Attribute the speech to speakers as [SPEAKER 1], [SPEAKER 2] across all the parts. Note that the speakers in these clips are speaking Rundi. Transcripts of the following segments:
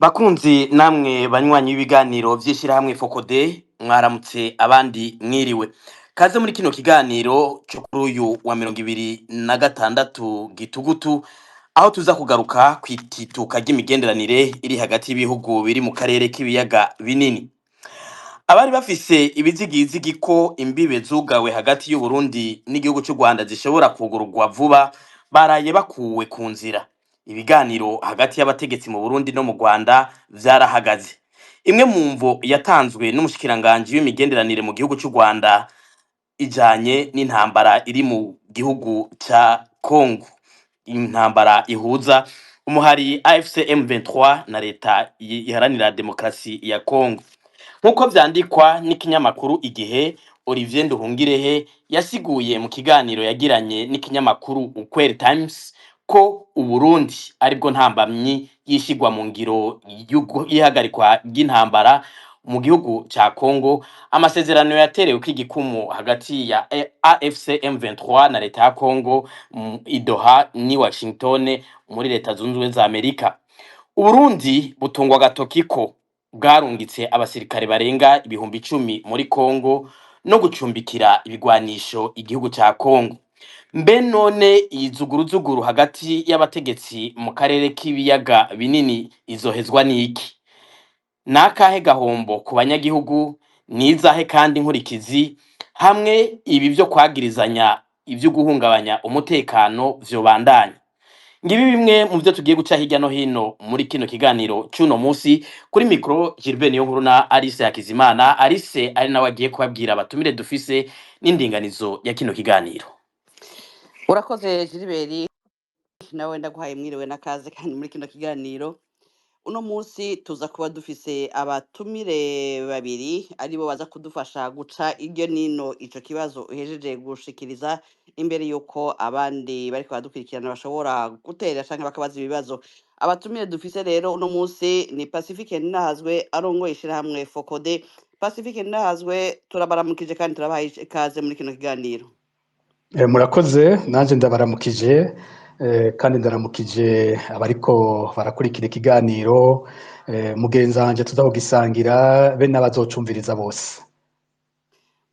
[SPEAKER 1] Bakunzi namwe banywanyi b'ibiganiro vy'ishirahamwe FOCODE, mwaramutse abandi mwiriwe. Kaze muri kino kiganiro cyo kuri uyu wa 26 Gitugutu, aho tuza kugaruka kw'itituka ry'imigenderanire iri hagati y'ibihugu biri mu karere k'ibiyaga binini. Abari bafise ibizigizigi ko imbibe zugawe hagati y'Uburundi n'igihugu c'u Rwanda zishobora kugururwa vuba baraye bakuwe ku nzira. Ibiganiro hagati y'abategetsi mu Burundi no mu Rwanda vyarahagaze. Imwe mu mvo yatanzwe n'umushikiranganji w'imigenderanire mu gihugu c'u Rwanda ijanye n'intambara iri mu gihugu ca Congo. Intambara ihuza umuhari AFC M23 na leta iharanira demokarasi ya Congo. Nk'uko vyandikwa n'ikinyamakuru Igihe, Olivier Nduhungirehe yasiguye mu kiganiro yagiranye n'ikinyamakuru Ukweli Times ko Uburundi aribwo ntambamyi y'ishigwa mu ngiro y'ihagarikwa ry'intambara mu gihugu ca Congo, amasezerano yatereweko igikumu hagati ya AFC M23 na leta ya Congo i Doha ni Washington muri Leta Zunze Ubumwe za Amerika. Uburundi butungwa agatoki ko bwarungitse abasirikare barenga 10,000 muri Congo no gucumbikira ibigwanisho igihugu ca Congo. Mbe none iyi zuguruzuguru hagati y'abategetsi mu karere k'ibiyaga binini izohezwa n'iki? Nakahe gahombo ku banyagihugu? Nizahe kandi nkurikizi hamwe ibi vyo kwagirizanya ivyo guhungabanya umutekano vyobandanya? Ngibi bimwe mu vyo tugiye guca hirya no hino muri kino kiganiro c'uno musi. Kuri mikro, Gilbert Niyonkuru na Alice Hakizimana. Alice ari nawe agiye kubabwira abatumire dufise n'indinganizo ya kino kiganiro.
[SPEAKER 2] Urakoze Gilbert, nawe ndaguhaye mwiriwe n'akaze kandi muri kino kiganiro. Uno munsi tuza kuba dufise abatumire babiri aribo baza kudufasha guca iryo nino ico kibazo uhejeje gushikiriza, imbere yuko abandi bariko baradukurikirana bashobora gutera canke bakabaza ibibazo. Abatumire dufise rero uno munsi ni Pacifique Ninahazwe arongoye ishirahamwe FOCODE. Pacifique Ninahazwe, turabaramukije kandi turabahaye ikaze muri kino kiganiro.
[SPEAKER 3] Murakoze, nanje ndabaramukije, kandi ndaramukije abariko barakurikira ikiganiro, mugenzi wanje tuza kugisangira be n'abazocumviriza bose.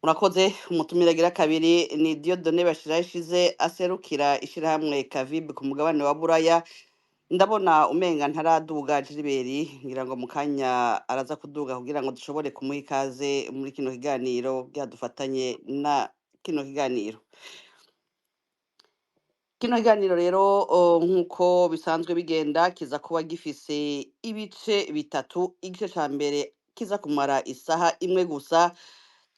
[SPEAKER 2] Murakoze. Umutumire agira kabiri ni Dieudonné Bashirayishize aserukira ishirahamwe Kavibe ku mugabane wa Buraya. Ndabona umenga ntaraduga Gilbert, ngira ngo mu kanya araza kuduga kugira ngo dushobore kumuha ikaze muri kino kiganiro kugira dufatanye na kino kiganiro. Kino kiganiro rero, nk'uko bisanzwe bigenda, kiza kuba gifise ibice bitatu. Igice ca mbere kiza kumara isaha imwe gusa,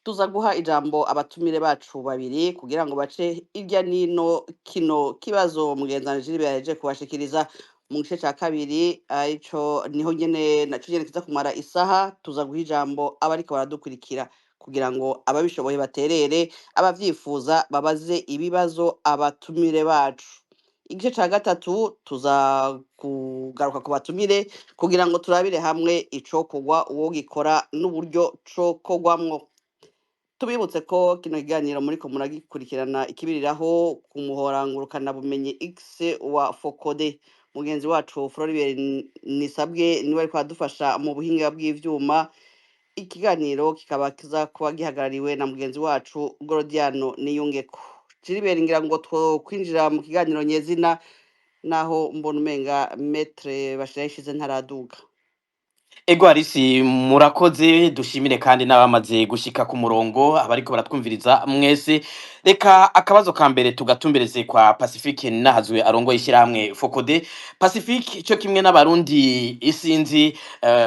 [SPEAKER 2] tuza guha ijambo abatumire bacu babiri kugira ngo bace irya nino kino kibazo mugenzi Gilbert yahejeje kubashikiriza. Mu gice ca kabiri, arico niho nyene naco nyene kiza kumara isaha, tuza guha ijambo abariko baradukurikira kugira ngo ababishoboye baterere, abavyifuza babaze ibibazo abatumire bacu. Igice ca gatatu tuza kugaruka ku batumire kugira ngo turabire hamwe icokorwa, uwo gikora n'uburyo cokorwamwo. Tubibutse ko kino kiganiro muriko muragikurikirana ikibiriraho ku muhora ngurukanabumenyi X wa FOCODE. Mugenzi wacu Floribert Nisabwe niwe ariko aradufasha mu buhinga bw'ivyuma. Ikiganiro kikaba kiza kuba gihagarariwe na mugenzi wacu Gorodiano Niyungeko. Gilbert, ngira ngo twokwinjira mu kiganiro nyezina, naho mbona umenga Maître Bashirayishize ntaraduga.
[SPEAKER 1] Ego Alice, murakoze. Dushimire kandi n'abamaze gushika ku murongo, abariko baratwumviriza mwese. Reka akabazo ka mbere tugatumbereze kwa Pacifique Nahazwe arongoye ishyirahamwe FOCODE. Pacifique, cyo kimwe n'abarundi isinzi,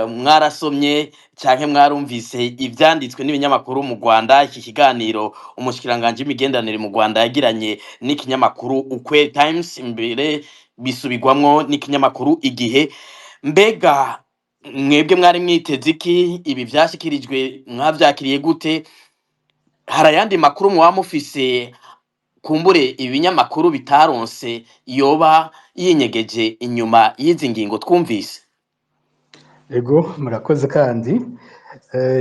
[SPEAKER 1] mwarasomye canke mwarumvise ivyanditswe n'ibinyamakuru mu Rwanda, iki kiganiro umushikiranganji w'imigenderanire mu Rwanda yagiranye n'ikinyamakuru Ukweli Times, imbere bisubirwamwo n'ikinyamakuru Igihe. Mbega mwebwe mwari mwiteze iki? Ibi vyashikirijwe mwavyakiriye gute? Hari ayandi makuru muba mufise kumbure ibinyamakuru bitaronse yoba yinyegeje inyuma y'izi ngingo twumvise?
[SPEAKER 3] Ego, murakoze. Kandi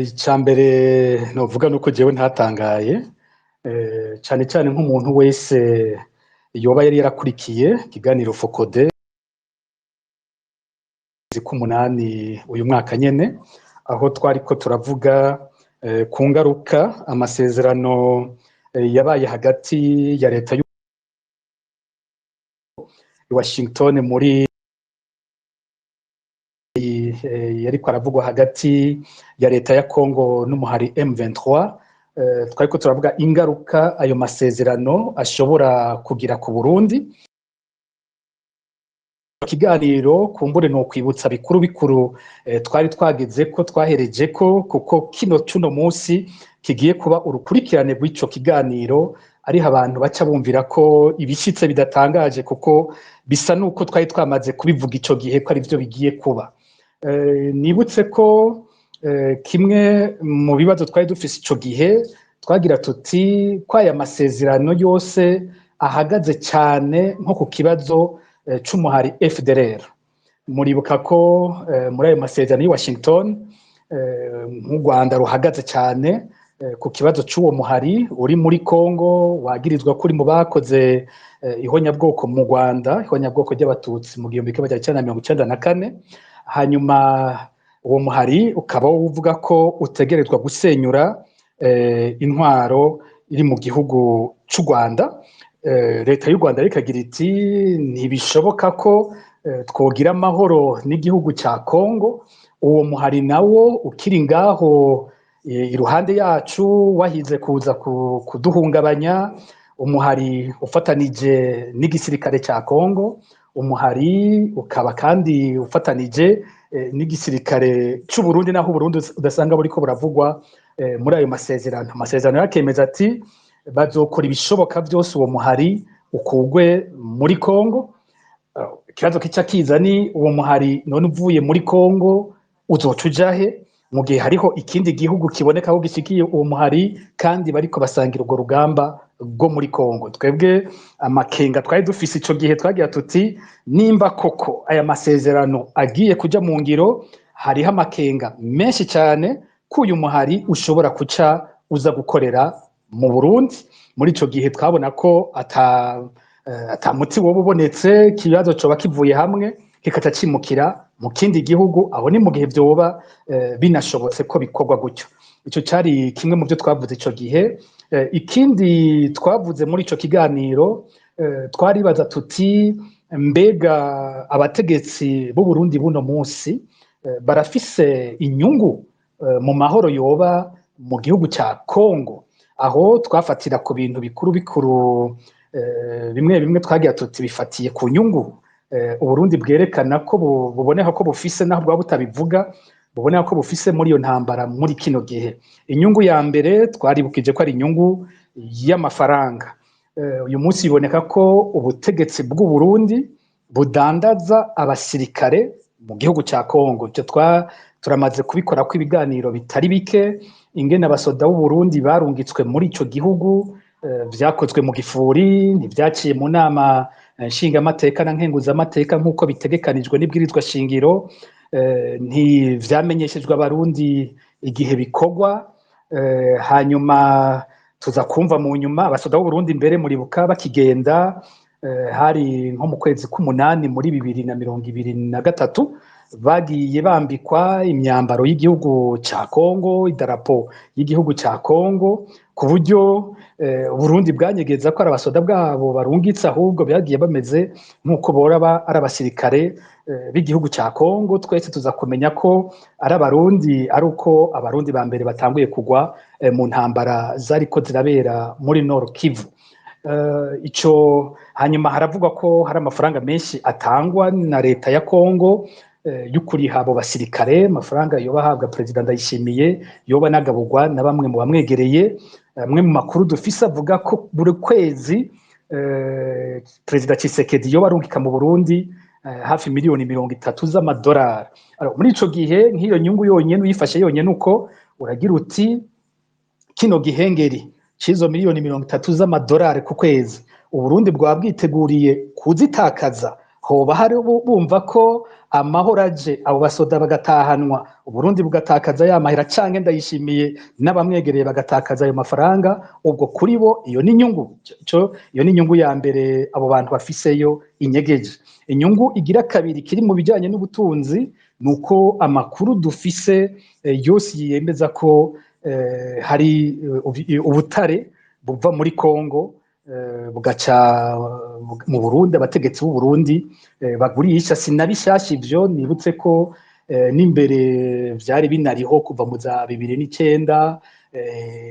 [SPEAKER 3] ica mbere novuga nuko jewe ntatangaye, cane cane nk'umuntu wese yoba yari yarakurikiye ikiganiro FOCODE. K'umunani uyu mwaka nyene, aho twariko turavuga ku ngaruka amasezerano yabaye hagati ya leta y'u Washington muri yariko aravugwa hagati ya leta ya Congo n'umuhari M23. Twariko turavuga ingaruka ayo masezerano ashobora kugira ku Burundi. Ikiganiro kumbure no kwibutsa bikuru bikuru twari twageze ko twahereje ko, kuko kino cuno munsi kigiye kuba urukurikirane rw'ico kiganiro, ariho abantu baca bumvira ko ibishitse bidatangaje, kuko bisa nuko twari twamaze kubivuga ico gihe ko ari vyo bigiye kuba. Nibutse ko kimwe mu bibazo twari dufise ico gihe, twagira tuti ko aya masezerano yose ahagaze cyane nko ku kibazo c'umuhari FDLR. Muribuka ko muri ayo masezerano y'i Washington, nk'u Rwanda ruhagaze cyane ku kibazo c'uwo muhari uri muri Congo, wagirizwa ko uri mu bakoze ihonyabwoko mu Rwanda, ihonyabwoko ry'Abatutsi mu 1994. Hanyuma uwo muhari ukaba uvuga ko utegerezwa gusenyura intwaro iri mu gihugu c'u Rwanda. Leta y'u Rwanda ikagira iti ntibishoboka ko twogira amahoro n'igihugu ca Congo, uwo muhari nawo ukiri ngaho iruhande yacu, wahize kuza kuduhungabanya. Umuhari ufatanije n'igisirikare ca Congo, umuhari ukaba kandi ufatanije n'igisirikare c'u Burundi, naho Burundi udasanga buriko buravugwa muri ayo masezerano. Amasezerano yakemeza ati bazokora ibishoboka byose uwo muhari ukugwe muri Congo. Ikibazo kica kiza ni uwo muhari none uvuye muri Congo uzoca ujahe, mu gihe hariho ikindi gihugu kiboneka aho gishikiye uwo muhari kandi bariko basangira urwo rugamba rwo muri Congo? Twebwe amakenga twari dufise ico gihe, twagira tuti nimba koko aya masezerano agiye kuja mu ngiro, hariho amakenga menshi cyane ko uyu muhari ushobora kuca uza gukorera mu Burundi. Muri ico gihe twabona ko ata muti woba ubonetse, ikibazo coba kivuye hamwe kikaca cimukira mu kindi gihugu. Aho ni mu gihe vyoba binashobotse ko bikorwa gutyo. Ico cari kimwe mu byo twavuze ico gihe. Ikindi twavuze muri ico kiganiro, twaribaza tuti mbega abategetsi b'u Burundi buno munsi barafise inyungu mu mahoro yoba mu gihugu ca Congo? Aho twafatira ku bintu bikuru bikuru bimwe bimwe, twagira tuti bifatiye ku nyungu Uburundi bwerekana ko buboneka ko bufise, naho bwaba butabivuga, buboneka ko bufise muri iyo ntambara muri kino gihe. Inyungu ya mbere twaribukije ko ari inyungu y'amafaranga. Uyu munsi biboneka ko ubutegetsi bw'u Burundi budandaza abasirikare mu gihugu ca Congo. Ivyo turamaze kubikora ko ibiganiro bitari bike, ingene abasoda b'u Burundi barungitswe muri ico gihugu, vyakozwe mu gifuri, ntivyaciye mu nama nshingamateka na nkenguzamateka nk'uko bitegekanijwe n'ibwirizwa shingiro, ntivyamenyeshejwe Abarundi igihe bikorwa. Hanyuma tuza kumva mu nyuma abasoda b'u Burundi mbere muribuka bakigenda, hari nko mu kwezi k'umunani muri 2023, bagiye bambikwa imyambaro y'igihugu ca Congo, idarapo y'igihugu ca Congo, ku buryo Burundi bwanyegeza ko ari abasoda bwabo barungitse, ahubwo byagiye bameze nk'uko boraba ari abasirikare b'igihugu ca Congo. Twese tuza kumenya ko ari Abarundi ari uko Abarundi ba mbere batanguye kugwa mu ntambara zariko zirabera muri Nord Kivu. Ico hanyuma haravugwa ko hari amafaranga menshi atangwa na leta ya Congo y'ukuriha abo basirikare, amafaranga yoba ahabwa Perezida Ndayishimiye, yoba anagaburwa na bamwe mu bamwegereye. Amwe mu makuru dufise avuga ko buri kwezi Perezida Tshisekedi yoba arungika mu Burundi hafi miliyoni 30 z'amadolari. Alors, muri ico gihe nk'iyo nyungu yonyene uyifashe yonyene uko, uragira uti kino gihengeri c'izo miliyoni 30 z'amadolari ku kwezi, Uburundi bwaba bwiteguriye kuzitakaza? Hoba hari bumva ko amahoro aje, abo basoda bagatahanwa, Uburundi bugatakaza ya mahera, canke Ndayishimiye n'abamwegereye bagatakaza ayo mafaranga? Ubwo kuri bo iyo ni inyungu. Iyo ni inyungu ya mbere abo bantu bafiseyo inyegeje. Inyungu igira kabiri kiri mu bijanye n'ubutunzi. Nuko amakuru dufise yose yemeza ko hari ubutare buva muri Kongo bugaca mu Burundi, abategetsi b'u Burundi bagurisha. Sinabishasha ivyo, nibutse ko n'imbere vyari binariho kuva mu za 2009,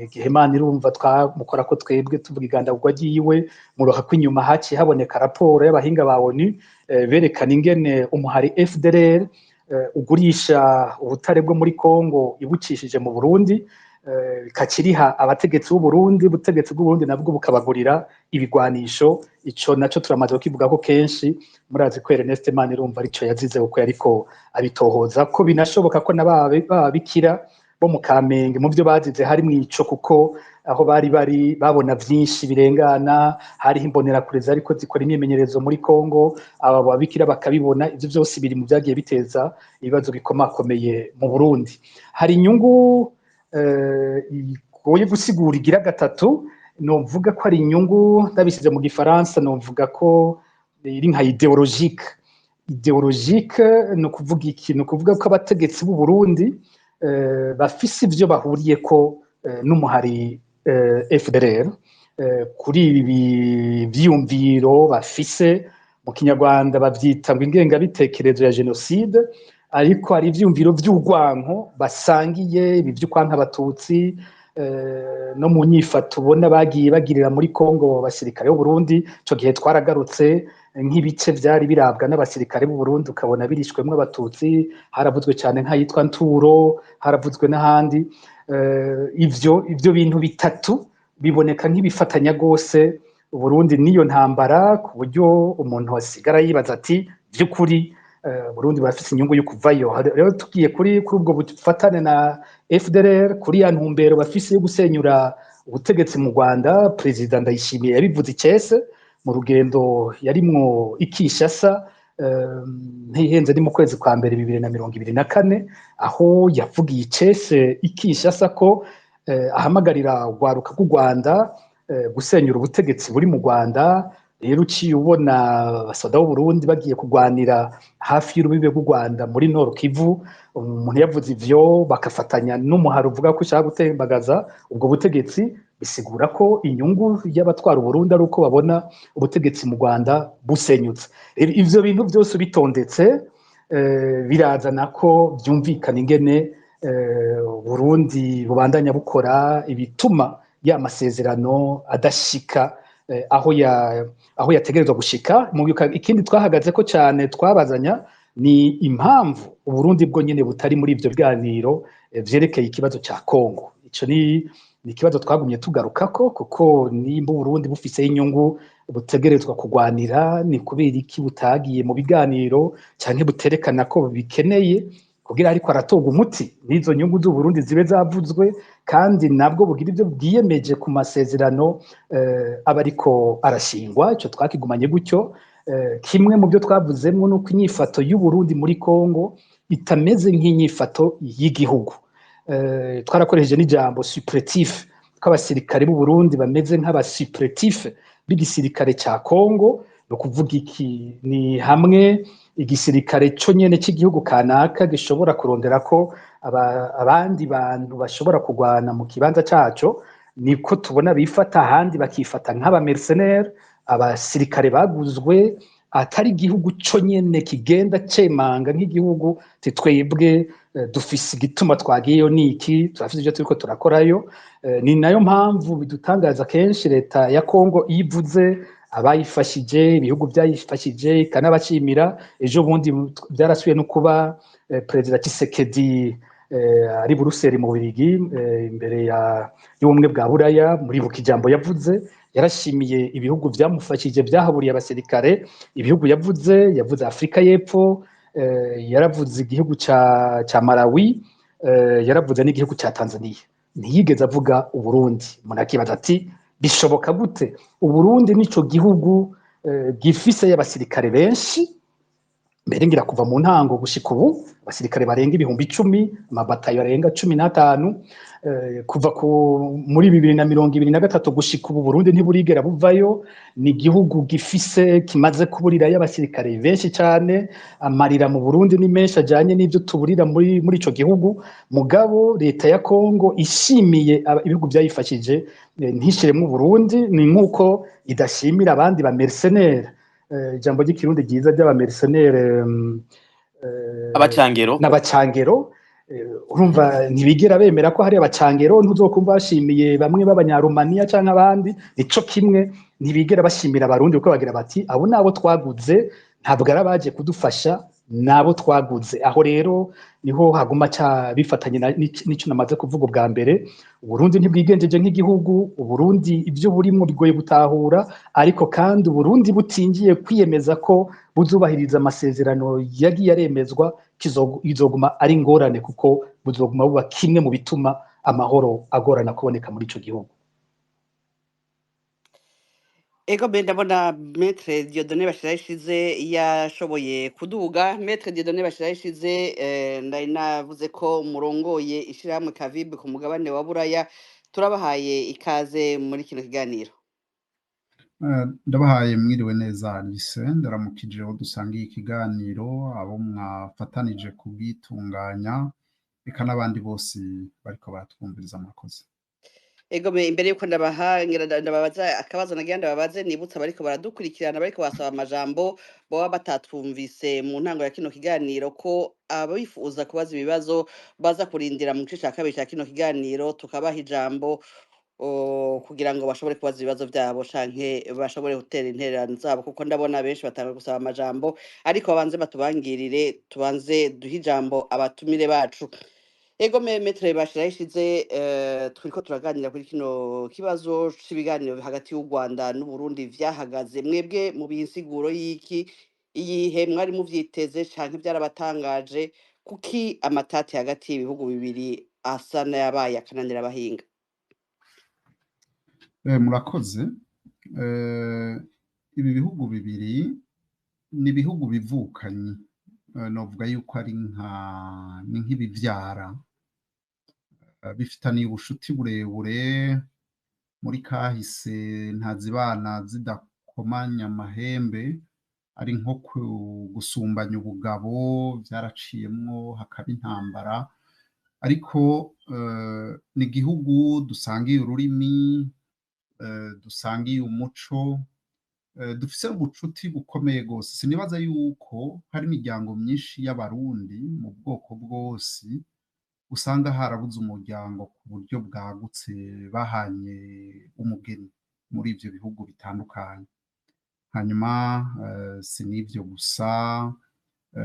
[SPEAKER 3] igihe Imana irumva twamukora ko twebwe tuvuga igandagurwa ryiwe. Muroha ko inyuma haciye haboneka raporo y'abahinga ba ONU berekana ingene umuhari FDLR ugurisha ubutare bwo muri Kongo ibucishije mu Burundi, ikakiriha abategetsi b'u Burundi, ubutegetsi bw'u Burundi nabwo bukabagurira ibigwanisho. Ico naco turamaze kukivuga ko kenshi. Murazi ko Ernest Manirumva arico yazize, kuko yariko abitohoza ko binashoboka ko n'ababikira bo mu Kamenge mu byo bazize harimwo ico, kuko aho bari bari babona vyinshi birengana, hariho imbonerakure zariko zikora imyimenyerezo muri Kongo, aba babikira bakabibona. Ivyo vyose biri mu vyagiye biteza ibibazo bikomakomeye mu Burundi. Hari inyungu igoye gusigura igira gatatu, novuga ko ari inyungu, ndabisize mu gifaransa novuga ko iri nka idéologique. Idéologique ni ukuvuga iki? Ni ukuvuga ko abategetsi b'u Burundi bafise ivyo bahuriyeko n'umuhari FDLR kuri ibi vyiyumviro bafise. Mu Kinyarwanda bavyita ngo ingengabitekerezo ya jenoside, ariko hari ivyiyumviro vy'urwanko basangiye, ibi vy'ukwanka abatutsi, no mu nyifato ubona bagiye bagirira muri Kongo abasirikare b'u Burundi. Ico gihe twaragarutse nk'ibice vyari birabwa n'abasirikare b'u Burundi, ukabona birishwemwo abatutsi. Haravuzwe cane nk'ayitwa Nturo, haravuzwe n'ahandi. Ivyo bintu bitatu biboneka nk'ibifatanya rwose Burundi n'iyo ntambara, ku buryo umuntu asigara yibaza ati: vy'ukuri Burundi burafise inyungu yo kuvayo? Rero tugiye kuri ubwo bufatane na FDLR, kuri ya ntumbero bafise yo gusenyura ubutegetsi mu Rwanda, Perezida Ndayishimiye yabivuze icese mu rugendo yarimwo i Kinshasa, ntihenze, ni mu kwezi kwa mbere 2024, aho yavugiye icese i Kinshasa ko ahamagarira urwaruka rw'u Rwanda gusenyura ubutegetsi buri mu Rwanda. Rero uciye ubona abasoda b'u Burundi bagiye kurwanira hafi y'urubibe rw'u Rwanda muri Nord Kivu, umuntu yavuze ivyo bakafatanya n'umuhari uvuga ko ushaka gutembagaza ubwo butegetsi, bisigura ko inyungu y'abatwara Uburundi ari uko babona ubutegetsi mu Rwanda busenyutse. Rero ivyo bintu byose bitondetse birazana ko vyumvikana ingene Burundi bubandanya bukora ibituma ya masezerano adashika aho yategerezwa gushika. Ikindi twahagaze ko cyane twabazanya ni impamvu Uburundi bwo nyene butari muri ivyo biganiro vyerekeye ikibazo ca Kongo. Ico ni ikibazo twagumye tugarukako, kuko nimba Uburundi bufise inyungu butegerezwa kugwanira, ni kubera iki butagiye mu biganiro canke buterekana ko bikeneye kugira ariko aratorwa umuti, n'izo nyungu z'Uburundi zibe zavuzwe, kandi nabwo bugira ibyo bwiyemeje ku masezerano aba ariko arashingwa? Ico twakigumanye gutyo. Kimwe mu byo twavuzemwo nuko inyifato y'Uburundi muri Kongo itameze nk'inyifato y'igihugu. Twarakoresheje n'ijambo supplétif, ko abasirikare b'u Burundi bameze nk'abasupplétif b'igisirikare ca Kongo. Ni ukuvuga iki? Ni hamwe igisirikare co nyene c'igihugu kanaka gishobora kurondera ko abandi bantu bashobora kurwana mu kibanza caco, niko tubona bifata. Ahandi bakifata nk'abamercenaires, abasirikare baguzwe, atari igihugu co nyene kigenda cemanga nk'igihugu ti: twebwe dufise igituma twagiyeyo, niki turafise ivyo turiko turakorayo. Ni nayo mpamvu bidutangaza kenshi leta ya Kongo iyo ivuze abayifashije, ibihugu byayifashije, ikanabashimira. Ejo bundi byarasubiye no kuba, Perezida Tshisekedi ari Buruseli mu Bubiligi, imbere y'Ubumwe bwa Buraya. Muribuka ijambo yavuze, yarashimiye ibihugu byamufashije, byahaburiye abasirikare. Ibihugu yavuze, yavuze Afurika y'Epfo, yaravuze igihugu ca Malawi, yaravuze n'igihugu ca Tanzania, ntiyigeze avuga Uburundi. Umuntu akibaza ati: bishoboka gute? Uburundi nico gihugu gifise y'abasirikare benshi. Mbere ngira kuva mu ntango gushika ubu, abasirikare barenga 10.000, amabatayo arenga 15, kuva muri 2023 gushika ubu, Burundi ntiburigera buvayo. Ni igihugu gifise, kimaze kuburirayo abasirikare benshi cane. Amarira mu Burundi ni menshi ajanye n'ivyo tuburira muri ico gihugu. Mugabo leta ya Kongo ishimiye ibihugu vyayifashije, ntishiremwo Burundi. Ni nk'uko idashimira abandi ba mercenaires, ijambo ry'ikirundi ryiza ry'aba mercenaires,
[SPEAKER 1] Abacangero.
[SPEAKER 3] N'abacangero. Urumva, ntibigera bemera ko hari abacangero. Ntuzokumva bashimiye bamwe b'abanyarumaniya canke abandi. Nico kimwe, ntibigera bashimira Abarundi, kuko bagira bati: "Abo nabo twaguze, ntabwo ari abaje kudufasha, nabo twaguze." Aho rero niho haguma ca bifatanye n'ico namaze kuvuga ubwa mbere: Uburundi ntibwigenjeje nk'igihugu. Uburundi ivyo burimwo bigoye gutahura, ariko kandi Uburundi butingiye kwiyemeza ko buzubahiriza amasezerano yagiye aremezwa, izoguma ari ingorane, kuko buzoguma buba kimwe mu bituma amahoro agorana kuboneka muri ico gihugu.
[SPEAKER 2] Ego be, ndabona Maître Dieudonné Bashirayishize yashoboye kuduga. Maître Dieudonné Bashirayishize, ndari navuze ko murongoye ishirahamwe Kavibe ku mugabane wa Buraya. Turabahaye ikaze muri kino kiganiro.
[SPEAKER 4] Ndabahaye mwiriwe neza, Alice. Ndaramukije aho dusangiye ikiganiro, abo mwafatanije kubwitunganya, eka n'abandi bose bariko baratwumviriza. Murakoze.
[SPEAKER 2] Ego me, imbere yuko ndabaha, ngira ndababaza akabazo nagira ndababaze, nibutsa bariko baradukurikirana, bariko basaba amajambo, boba batatwumvise mu ntango ya kino kiganiro, ko abifuza kubaza ibibazo baza kurindira mu gice ca kabiri ca kino kiganiro, tukabaha ijambo kugira ngo bashobore kubaza ibibazo vyabo canke bashobore gutera intererano zabo, kuko ndabona benshi batanga gusaba amajambo, ariko babanze batubangirire, tubanze duhe ijambo abatumire bacu. Ego me, Maître Bashirayishize, turiko turaganira kuri kino kibazo c'ibiganiro hagati y'u Rwanda n'Uburundi vyahagaze. Mwebwe mu bihinsiguro y'iki iyihe? Mwari muvyiteze canke vyarabatangaje? Kuki amatati hagati y'ibihugu bibiri asa n'ayabaye akananira abahinga?
[SPEAKER 4] Murakoze. Ibi bihugu bibiri ni ibihugu bivukanyi. Novuga yuko ari nka ni nk'ibivyara. Bifitaniye ubushuti burebure muri kahise, ntazibana zidakomanya amahembe, ari nko gusumbanya ubugabo, vyaraciyemwo hakaba intambara. Ariko ni igihugu dusangiye ururimi, dusangiye umuco, dufise ubucuti bukomeye gose. Sinibaza yuko hari imiryango myinshi y'Abarundi mu bwoko bwose usanga harabuze umuryango ku buryo bwagutse bahanye umugeni muri ivyo bihugu bitandukanye. Hanyuma si n'ivyo gusa,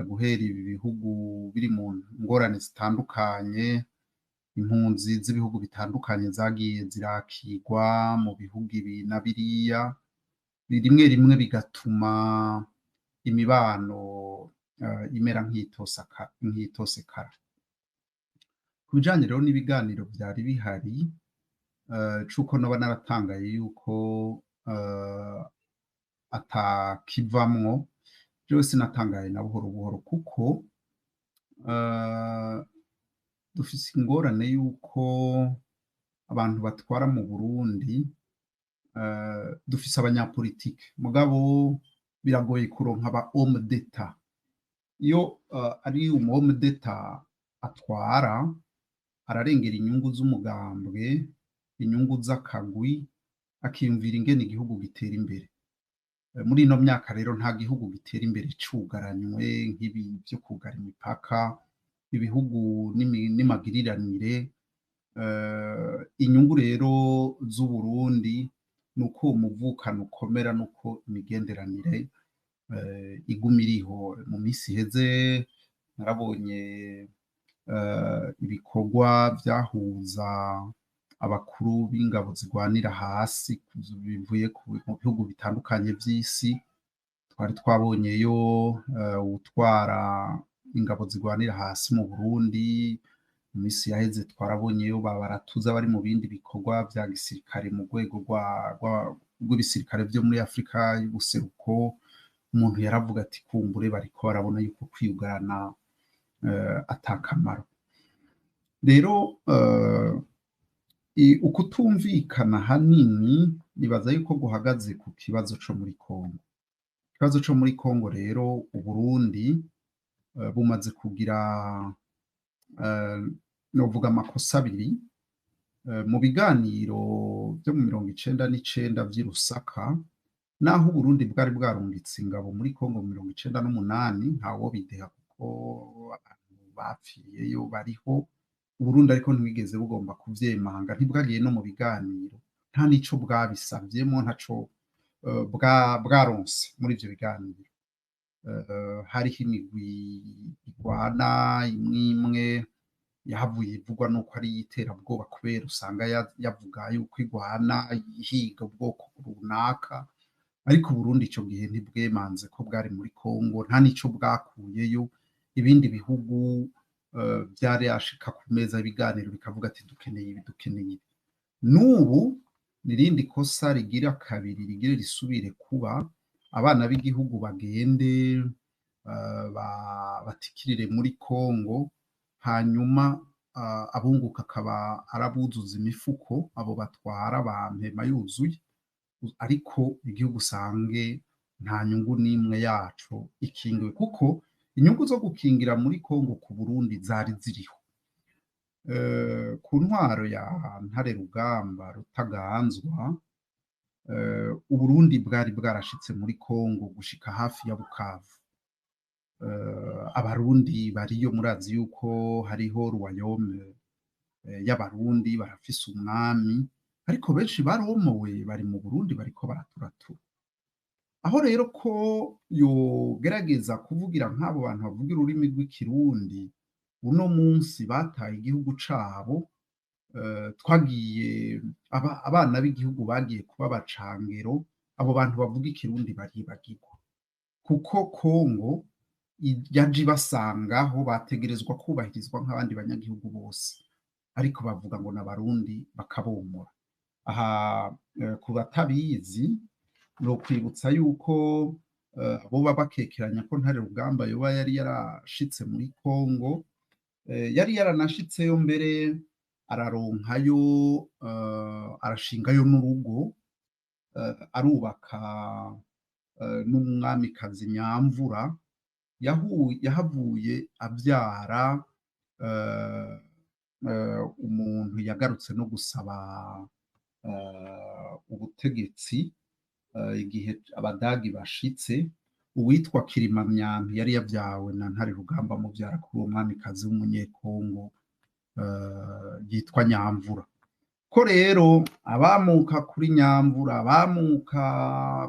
[SPEAKER 4] guhera ibi bihugu biri mu ngorane zitandukanye, impunzi z'ibihugu bitandukanye zagiye zirakirwa mu bihugu ibi na biriya, rimwe rimwe bigatuma imibano imera nk'itosekara. Ku bijanye rero n'ibiganiro vyari bihari, c'uko noba naratangaye yuko atakivamwo, jewe sinatangaye na buhoro buhoro, kuko dufise ingorane yuko abantu batwara mu Burundi, dufise abanyapolitike, mugabo biragoye kuronka aba homme d'État. Iyo ari umu homme d'État atwara, ararengera inyungu z'umugambwe, inyungu z'akagwi, akiyumvira ingene igihugu gitera imbere. Muri ino myaka rero nta gihugu gitera imbere cugaranywe nk'ibi vyo kugara imipaka, ibihugu n'imagiriranire. Inyungu rero z'Uburundi nuko uwo muvukano ukomera, nuko imigenderanire iguma iriho. Mu misi iheze narabonye ibikorwa vyahuza abakuru b'ingabo zigwanira hasi bivuye mu bihugu bitandukanye vy'isi. Twari twabonyeyo uwutwara ingabo zigwanira hasi mu Burundi. Mu misi yaheze twarabonyeyo ba baratuza bari mu bindi bikorwa vya gisirikare mu rwego rw'ibisirikare vyo muri Afrika y'ubuseruko. Umuntu yaravuga ati kumbure bariko barabona yuko kwiyugarana atakamaro. Rero ukutumvikana hanini nibaza yuko guhagaze ku kibazo co muri Kongo. Ikibazo co muri Kongo rero, Uburundi bumaze kugira novuga amakosa abiri mu biganiro vyo mu 99 vy'i Lusaka. Naho Uburundi bwari bwarungitse ingabo muri Kongo mu 98, ntawobideha kuko abantu bapfiriyeyo bariho. Uburundi ariko ntibwigeze bugomba kuvyemanga, ntibwagiye no mu biganiro, nta nico bwabisavyemo, ntaco bwaronse muri ivyo biganiro. Hariho imigwi igwana imwe imwe yahavuye ivugwa nuko ari iy'iterabwoba, kubera usanga yavuga yuko igwana ihiga ubwoko runaka. Ariko Uburundi ico gihe ntibwemanze ko bwari muri Kongo, nta nico bwakuyeyo. Ibindi bihugu vyari yashika ku meza y'ibiganiro bikavuga ati dukeneye ibi, dukeneye ibi. N'ubu nirindi kosa rigira kabiri rigire risubire kuba, abana b'igihugu bagende batikirire muri Kongo, hanyuma abunguka akaba arabuzuza imifuko, abo batwara bampema yuzuye, ariko igihugu usange nta nyungu n'imwe yaco ikingiwe, kuko inyungu zo gukingira muri Kongo ku Burundi zari ziriho. Ku ntwaro ya Ntare Rugamba Rutaganzwa, Uburundi bwari bwarashitse muri Kongo gushika hafi ya Bukavu. Abarundi bariyo, murazi yuko hariho royaume y'Abarundi, barafise umwami, ariko benshi baromowe bari mu Burundi bariko baraturatura. Aho rero ko yogerageza kuvugira nk'abo bantu bavuga ururimi rw'Ikirundi uno munsi bataye igihugu cabo, twagiye abana b'igihugu bagiye kuba abacangero, abo bantu bavuga Ikirundi baribagirwa, kuko Kongo yaje ibasangaho, bategerezwa kubahirizwa nk'abandi banyagihugu bose, ariko bavuga ngo n'Abarundi bakabomora. Aha ku batabizi nokwibutsa yuko boba bakekeranya ko Ntare Rugamba yoba yari yarashitse muri Kongo, yari yaranashitseyo mbere araronkayo, arashingayo n'urugo, arubaka n'umwamikazi Nyamvura, yahavuye avyara umuntu yagarutse no gusaba ubutegetsi igihe Abadagi bashitse, uwitwa Kirimamyambi yari yavyawe na Ntare Rugamba, muvyara kuri uwo mwamikazi w'Umunyekongo yitwa Nyamvura. Ko rero abamuka kuri Nyamvura, abamuka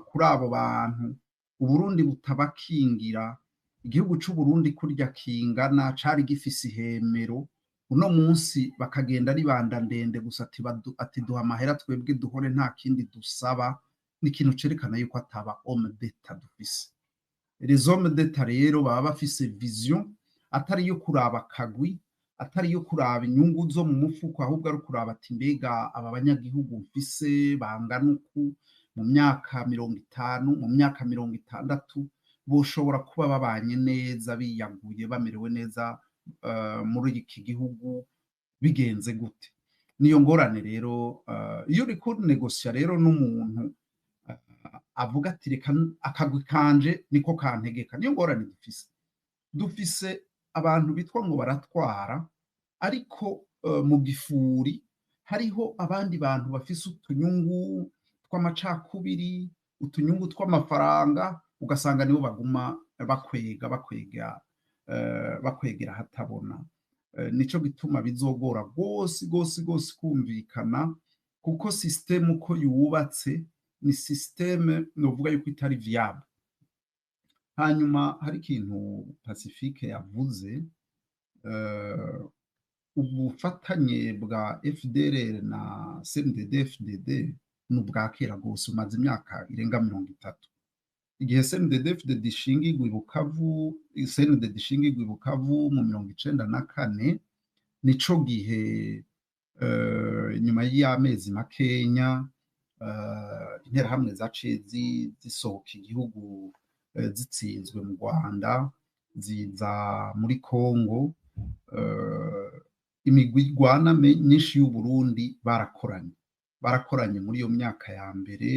[SPEAKER 4] kuri abo bantu, Uburundi butabakingira. Igihugu c'Uburundi kurya kingana cari gifise ihemero, uno munsi bakagenda ari banda ndende gusa, ati duha amahera twebwe duhore, nta kindi dusaba. Ni ikintu cerekana yuko ataba homme d'État dufise. Les hommes d'État rero baba bafise vision atari iyo kuraba akagwi, atari iyo kuraba inyungu zo mu mufuko, ahubwo ari ukuraba ati mbega aba banyagihugu mfise bangana uku, mu myaka 50, mu myaka 60 boshobora kuba babanye neza, biyaguye, bamerewe neza muri iki gihugu bigenze gute? Niyo ngorane rero. Iyo uriko negosia rero n'umuntu avuga ati reka akagwi kanje niko kantegeka, niyo ngorane dufise. Dufise abantu bitwa ngo baratwara, ariko mu gifuri hariho abandi bantu bafise utunyungu tw'amacakubiri, utunyungu tw'amafaranga, ugasanga nibo baguma bakwega bakwega bakwegera hatabona. Nico gituma bizogora gose gose gose kumvikana, kuko système uko yubatse ni système novuga yuko itari viable. Hanyuma hari ikintu Pacifique yavuze, ubufatanye bwa FDLR na CNDD-FDD ni ubwa kera gose, umaze imyaka irenga 30. Igihe CNDD-FDD ishingirwa i Bukavu, CNDD ishingirwa i Bukavu mu 94, nico gihe inyuma y'amezi makenya Interahamwe zaciye zisohoka igihugu. zitsinzwe mu Rwanda ziza muri Kongo. Imigwi igwana myinshi y'Uburundi barakoranye muri iyo myaka ya mbere.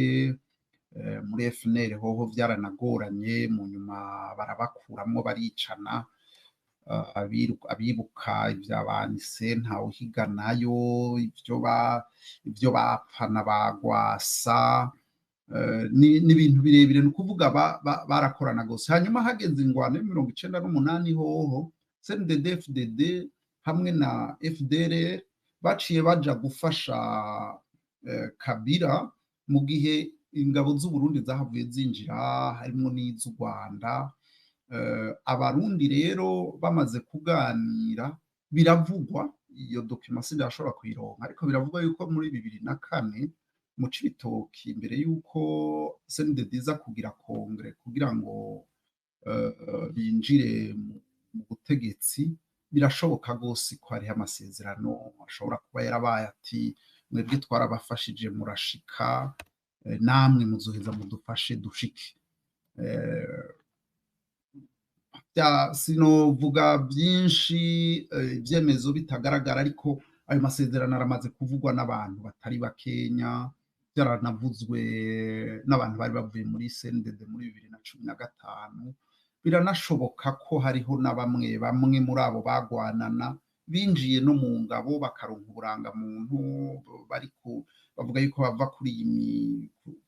[SPEAKER 4] Muri FNL hoho byaranagoranye, mu nyuma barabakuramwo baricana. Abibuka ibya banise Ntawuhiganayo, ibyo bapfana bagwasa, ni ibintu birebire. Ni ukuvuga barakorana gose. Hanyuma hageze ingwano ya 98 hoho CNDD FDD hamwe na FDLR baciye baja gufasha Kabila, mu gihe ingabo z'Uburundi zahavuye zinjira harimwo n'iz'u Rwanda. Abarundi rero bamaze kuganira, biravugwa, iyo document sindashobora kuyironka, ariko biravugwa yuko muri 2004 mu Cibitoki, imbere yuko CNDD iza kugira congrès kugira ngo binjire mu butegetsi, birashoboka rwose ko hariho amasezerano ashobora kuba yarabaye ati: "Mwebwe twarabafashije murashika, namwe muzoheza mudufashe dushike." Sinovuga byinshi ibyemezo bitagaragara, ariko ayo masezerano aramaze kuvugwa n'abantu batari bakenya, byaranavuzwe n'abantu bari bavuye muri CNDD muri 2015. Biranashoboka ko hariho na bamwe bamwe muri abo bagwanana binjiye no mu ngabo bakaronka uburangamuntu, bari bavuga yuko bava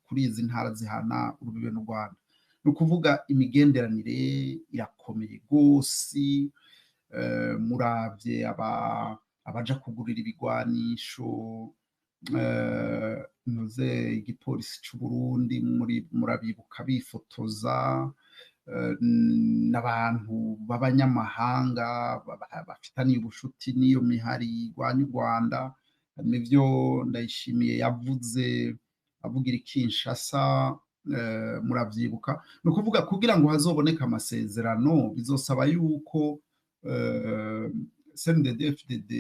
[SPEAKER 4] kuri izi ntara zihana urubibe n'u Rwanda. Ni ukuvuga imigenderanire irakomeye rwose. Muravye abaja kugurira ibigwanisho ntuze igipolisi c'u Burundi, murabibuka bifotoza n'abantu b'abanyamahanga bafitaniye ubushuti n'iyo mihari igwanya u Rwanda. Nivyo Ndayishimiye yavuze avugira i Kinshasa, muravyibuka. Ni ukuvuga kugira ngo hazoboneke amasezerano bizosaba yuko CNDD FDD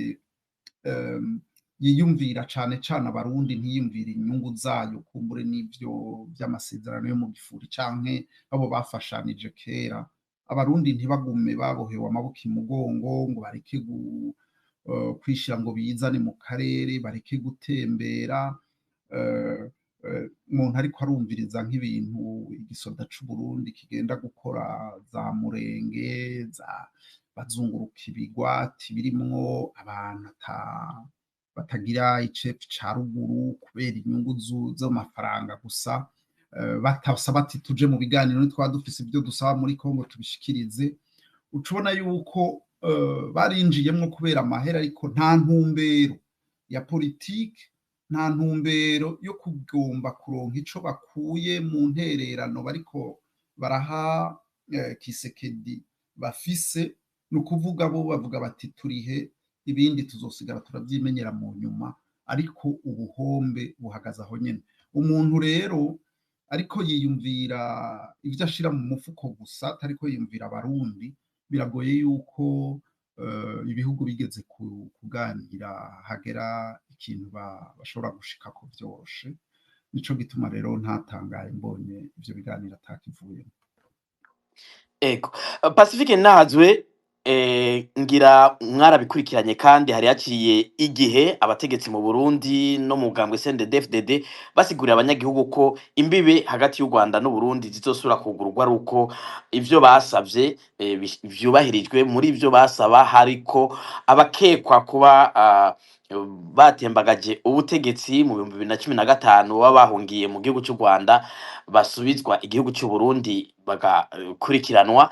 [SPEAKER 4] yiyumvira cane cane Abarundi, ntiyumvira inyungu zayo kumbure n'ivyo vy'amasezerano yo mu gifuri canke abo bafashanije kera. Abarundi ntibagume babohewe amaboko imugongo ngo bareke kwishira ngo bizane mu karere, bareke gutembera. Umuntu ariko arumviriza nk'ibintu igisoda c'Uburundi kigenda gukora za Murenge, za bazunguruka ibigwati birimwo abantu batagira icefu ca ruguru kubera inyungu z'amafaranga gusa, batasaba ati tuje mu biganiro nitwaba dufise ibyo dusaba muri Kongo tubishikirize. Uca ubona yuko barinjiyemwo kubera amahera, ariko nta ntumbero ya politike, nta ntumbero yo kugomba kuronka ico bakuye mu ntererano bariko baraha Kisekedi bafise. Ni ukuvuga bo bavuga bati turihe, ibindi tuzosigara turavyimenyera mu nyuma, ariko ubuhombe buhagaze aho nyene. Umuntu rero ariko yiyumvira ivyo ashira mu mufuko gusa, atariko yiyumvira Abarundi, biragoye yuko ibihugu bigeze kuganira hagera ikintu bashobora gushikako vyoroshe. Nico gituma rero ntatangaye mbonye ivyo biganiro atakivuyemo.
[SPEAKER 1] Ego. Pacifique Nahazwe, ngira mwarabikurikiranye, kandi hari haciye igihe abategetsi mu Burundi no mu mugambwe CNDD-FDD basigurira abanyagihugu ko imbibe hagati y'u Rwanda n'u Burundi zizosubira kugururwa ari uko ivyo basavye vyubahirijwe. Muri ivyo basaba hariko abakekwa kuba batembagaje ubutegetsi mu 2015 baba bahungiye mu gihugu c'u Rwanda basubizwa igihugu c'u Burundi bagakurikiranwa.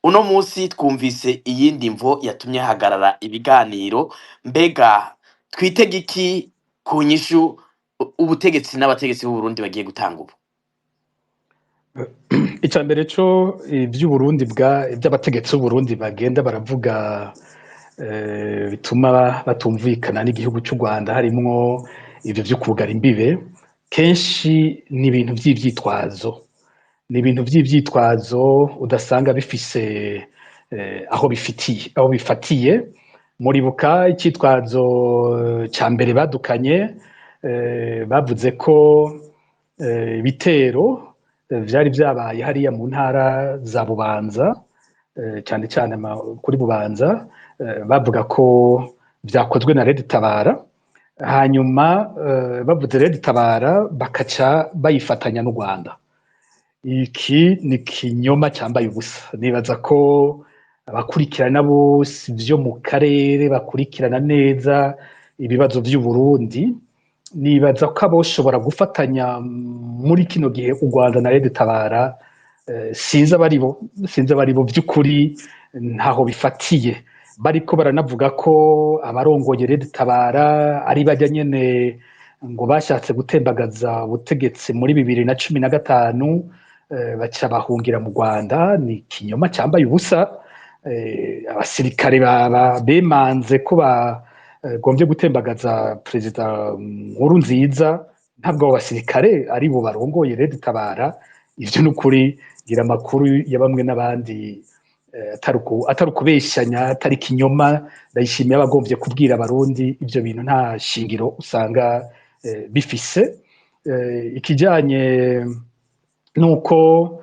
[SPEAKER 1] Uno munsi twumvise iyindi mvo yatumye hagarara ibiganiro. Mbega twitege iki ku nyishu ubutegetsi n'abategetsi b'u Burundi bagiye gutanga ubu?
[SPEAKER 3] Icya mbere cyo, iby'Uburundi bwa iby'abategetsi b'Uburundi bagenda baravuga bituma batumvikana n'igihugu cy'u Rwanda, harimwo ibyo byo kugara imbibe, kenshi ni ibintu by'ivyitwazo, ni ibintu by'ivyitwazo udasanga bifise aho bifitiye, aho bifatiye. Muribuka icyitwazo cya mbere badukanye, bavuze ko ibitero Vyari vyabaye hariya mu ntara za Bubanza, cyane cyane kuri Bubanza, bavuga ko vyakozwe na Red Tabara. Hanyuma bavuze Red Tabara, bakaca bayifatanya n'u Rwanda. Iki ni kinyoma cyambaye ubusa. Nibaza ko abakurikirana bose vyo mu karere, bakurikirana neza ibibazo vy'u Burundi, nibaza ko aboshobora gufatanya muri kino gihe u Rwanda na Red Tabara, sinzi abaribo, sinzi abaribo by'ukuri, ntaho bifatiye. Bariko baranavuga ko abarongoye Red Tabara ari bajya nyene ngo bashatse gutembagaza ubutegetsi muri 2015, baca bahungira mu Rwanda. Ni ikinyoma cyambaye ubusa. Abasirikare bemanze ko bagombye gutembagaza Perezida Nkurunziza, ntabwo abo basirikare ari bo barongoye Red Tabara. Ivyo ni ukuri, ngira amakuru ya bamwe n'abandi, atari ukubeshanya, atari ikinyoma. Ndayishimiye abagombye kubwira Abarundi ivyo bintu nta shingiro usanga bifise. Ikijanye nuko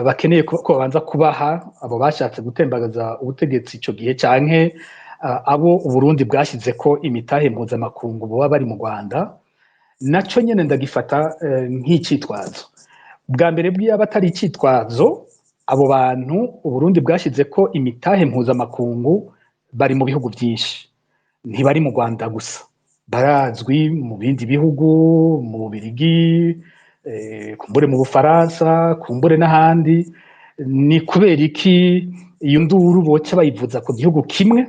[SPEAKER 3] bakeneye ko babanza kubaha abo bashatse gutembagaza ubutegetsi ico gihe, canke abo Uburundi bwashize ko imitahe mpuzamakungu boba bari mu Rwanda, naco nyene ndagifata nk'icitwazo. Bwa mbere bw'iyaba atari icitwazo, abo bantu Uburundi bwashize ko imitahe mpuzamakungu bari mu bihugu byinshi, ntibari mu Rwanda gusa, barazwi mu bindi bihugu, mu Bubirigi, kumbure mu Bufaransa, kumbure n'ahandi. Ni kubera iki iyo nduru boca bayivuza ku gihugu kimwe,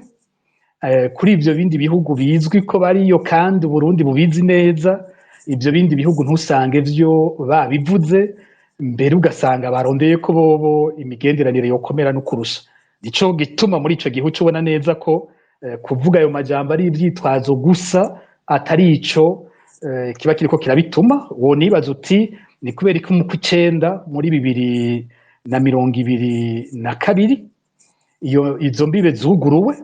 [SPEAKER 3] kuri ibyo bindi bihugu bizwi ko bariyo kandi Uburundi bubizi neza, ibyo bindi bihugu ntusange vyo babivuze mbere, ugasanga barondeye ko bobo imigenderanire yokomera no kurusha? Nico gituma muri ico gihe uca ubona neza ko kuvuga ayo majambo ari ivyitwazo gusa, atari ico kiba kiriko kirabituma. Wonibaza uti ni kubera ko mu kw'icenda muri 2022 iyo izo mbibe zuguruwe,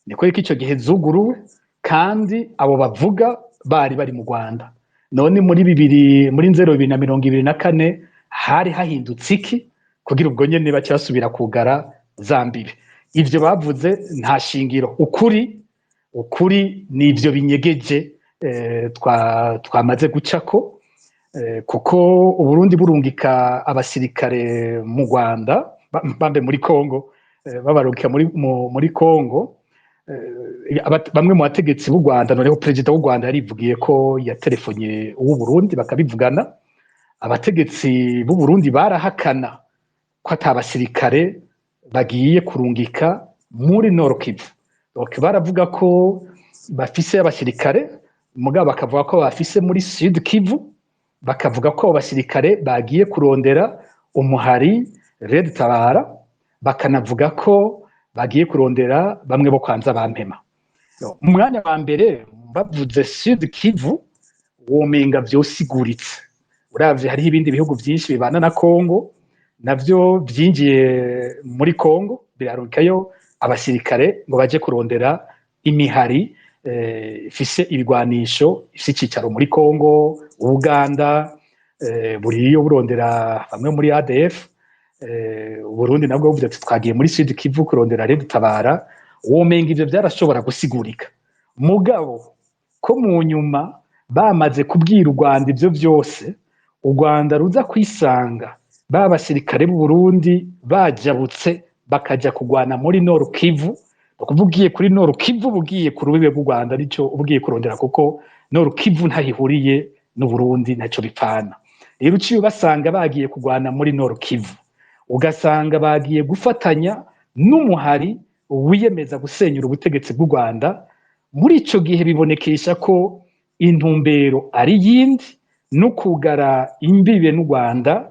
[SPEAKER 3] ni kubera ko ico gihe zuguruwe kandi abo bavuga bari bari mu Rwanda? None muri bibiri, muri nzero 2024 hari hahindutse iki kugira ubwo nyene baca basubira kugara za mbibe? Ivyo bavuze nta shingiro. Ukuri ni ivyo binyegeje twamaze gucako, kuko Uburundi burungika abasirikare mu Rwanda, bambe muri Kongo, babarungika muri Kongo, bamwe mu bategetsi b'u Rwanda, noneho perezida w'u Rwanda yarivugiye ko yatelefonye uw'u Burundi bakabivugana. Abategetsi b'u Burundi barahakana ko ata basirikare bagiye kurungika muri Nord Kivu. Donc baravuga ko bafise abasirikare, mugabo bakavuga ko bafise muri Sud Kivu, bakavuga ko abo basirikare bagiye kurondera umuhari Red Tabara, bakanavuga ko bagiye kurondera bamwe bo kwanza bampema. Mu mwanya wa mbere bavuze Sud Kivu, womenga vyosiguritse. Uravye hariho ibindi bihugu vyinshi bibana na Kongo, navyo vyinjiye muri Kongo birarungikayo abasirikare ngo baje kurondera imihari ifise ibigwanisho, ifise icicaro muri Kongo. Uganda buriyo burondera bamwe muri ADF, Uburundi nabwo buvuze ati twagiye muri Sud Kivu kurondera Red Tabara, womenga ivyo vyarashobora gusigurika. Mugabo ko mu nyuma bamaze kubwira u Rwanda ivyo vyose, u Rwanda ruza kwisanga ba basirikare b'u Burundi bajabutse bakaja kugwana muri Nord Kivu. Ukuvuga ugiye kuri Nord Kivu, ugiye ku rubibe rw'u Rwanda, nico ugiye kurondera, kuko Nord Kivu ntahihuriye n'u Burundi, ntaco bipfana. Rero uciye ubasanga bagiye kugwana muri Nord Kivu, ugasanga bagiye gufatanya n'umuhari wiyemeza gusenyura ubutegetsi bw'u Rwanda, muri ico gihe bibonekesha ko intumbero ari yindi, no kugara imbibe n'u Rwanda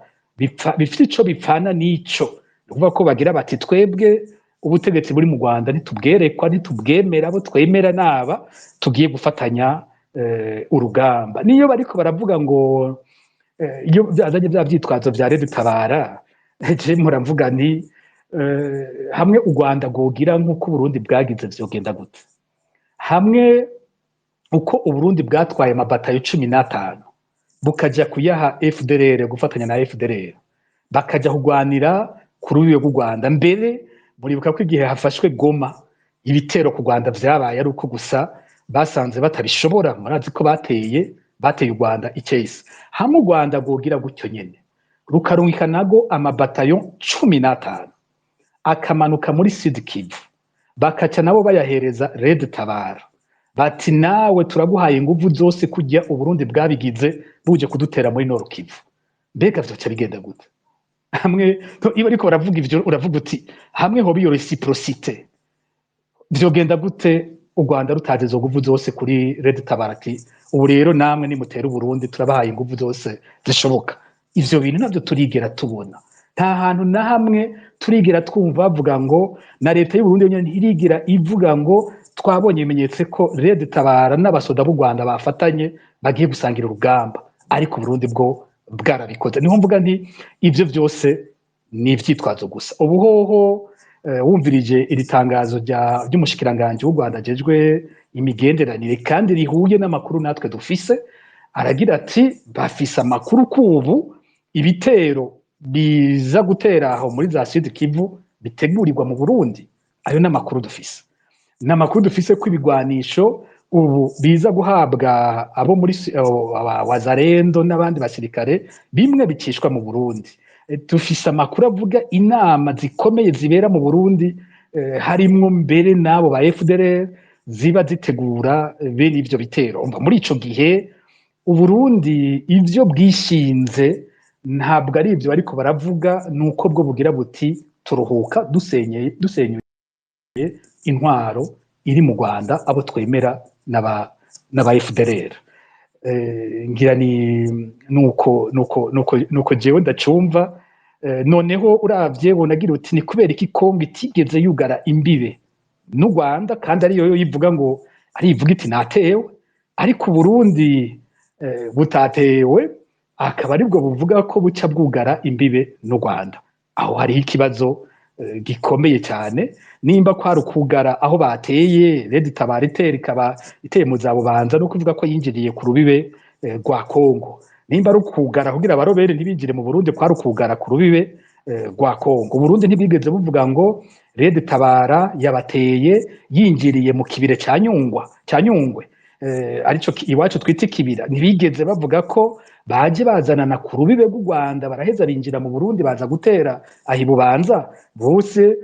[SPEAKER 3] bifite ico bipfana n'ico. Ni ukuvuga ko bagira bati twebwe ubutegetsi buri mu Rwanda ntitubwerekwa, ntitubwemera, abo twemera naba tugiye gufatanya urugamba. Niyo bariko baravuga ngo iyo byazanye bya vyitwazo vya Red Tabara, je muravuga nti hamwe u Rwanda rwogira nk'uko Uburundi bwagize, vyogenda gute? Hamwe uko Uburundi bwatwaye amabatayo 15 Bukajya kuyaha FDLR, gufatanya na FDLR, bakajya kugwanira ku rubibe rw'u Rwanda. Mbere muribuka ko igihe hafashwe Goma, ibitero ku Rwanda vyabaye ari uko gusa basanze batabishobora. Murazi ko bateye u Rwanda icese. Hamwe u Rwanda rwogira gutyo nyene, rukarungika nago amabatayo 15 akamanuka muri Sud Kivu, bakaca nabo bayahereza Red Tabara, bati: "Nawe turaguhaye inguvu zose kujya Uburundi bwabigize buje kudutera muri Nord Kivu." Mbega vyoca bigenda gute? Hamwe iyo ariko baravuga ivyo, uravuga uti hamwe hoba iyo réciprocité, vyogenda gute u Rwanda rutazi izo nguvu zose kuri Red Tabara, ati: "Ubu rero namwe nimutera Uburundi, turabahaye inguvu zose zishoboka"? Ivyo bintu navyo turigera tubona. Nta hantu na hamwe turigera twumva bavuga ngo, na leta y'Uburundi yonyene ntirigera ivuga ngo twabonye ibimenyetso ko Red Tabara n'abasoda b'u Rwanda bafatanye, bagiye gusangira urugamba. Ariko Uburundi bwo bwarabikoze. Niho mvuga nti ivyo byose ni ivyitwazo gusa. Ubu hoho wumvirije iri tangazo ry'umushikiranganji w'u Rwanda ajejwe imigenderanire, kandi rihuye n'amakuru natwe dufise, aragira ati bafise amakuru ko ubu ibitero biza gutera aho muri za Sud Kivu bitegurirwa mu Burundi. Ayo ni amakuru dufise. Ni amakuru dufise ko ibigwanisho ubu biza guhabwa abo muri aba Wazalendo n'abandi basirikare, bimwe bicishwa mu Burundi. Dufise amakuru avuga inama zikomeye zibera mu Burundi, harimwo mbere n'abo ba FDLR ziba zitegura bene ivyo bitero. Umva, muri ico gihe Uburundi ivyo bwishinze ntabwo ari ivyo bariko baravuga, nuko bwo bugira buti: "Turuhuka dusenyeye, dusenyuye intwaro iri mu Rwanda, abo twemera n'aba FDLR." Ngira ni nuko jewe ndacumva. Noneho uravye bonagira uti ni kubera iki Kongo itigeze yugara imbibe n'u Rwanda, kandi ariyo yo yivuga ngo arivuga iti natewe, ariko Burundi butatewe, akaba aribwo buvuga ko buca bwugara imbibe n'u Rwanda? Aho hariho ikibazo gikomeye cyane. Nimba kwari ukugara aho bateye, Red Tabara itera ikaba iteye mu za Bubanza, no kuvuga ko yinjiriye ku rubibe rwa Kongo, nimba ari ukugara kugira abarobere ntibinjire mu Burundi, kwari ukugara ku rubibe rwa Kongo. Burundi ntibwigeze buvuga ngo Red Tabara yabateye yinjiriye mu kibire ca Nyungwa, ca Nyungwe, arico iwacu twita ikibira. Ntibigeze bavuga ko baje bazanana ku rubibe rw'u Rwanda, baraheza binjira mu Burundi, baza gutera aho ibubanza. Bose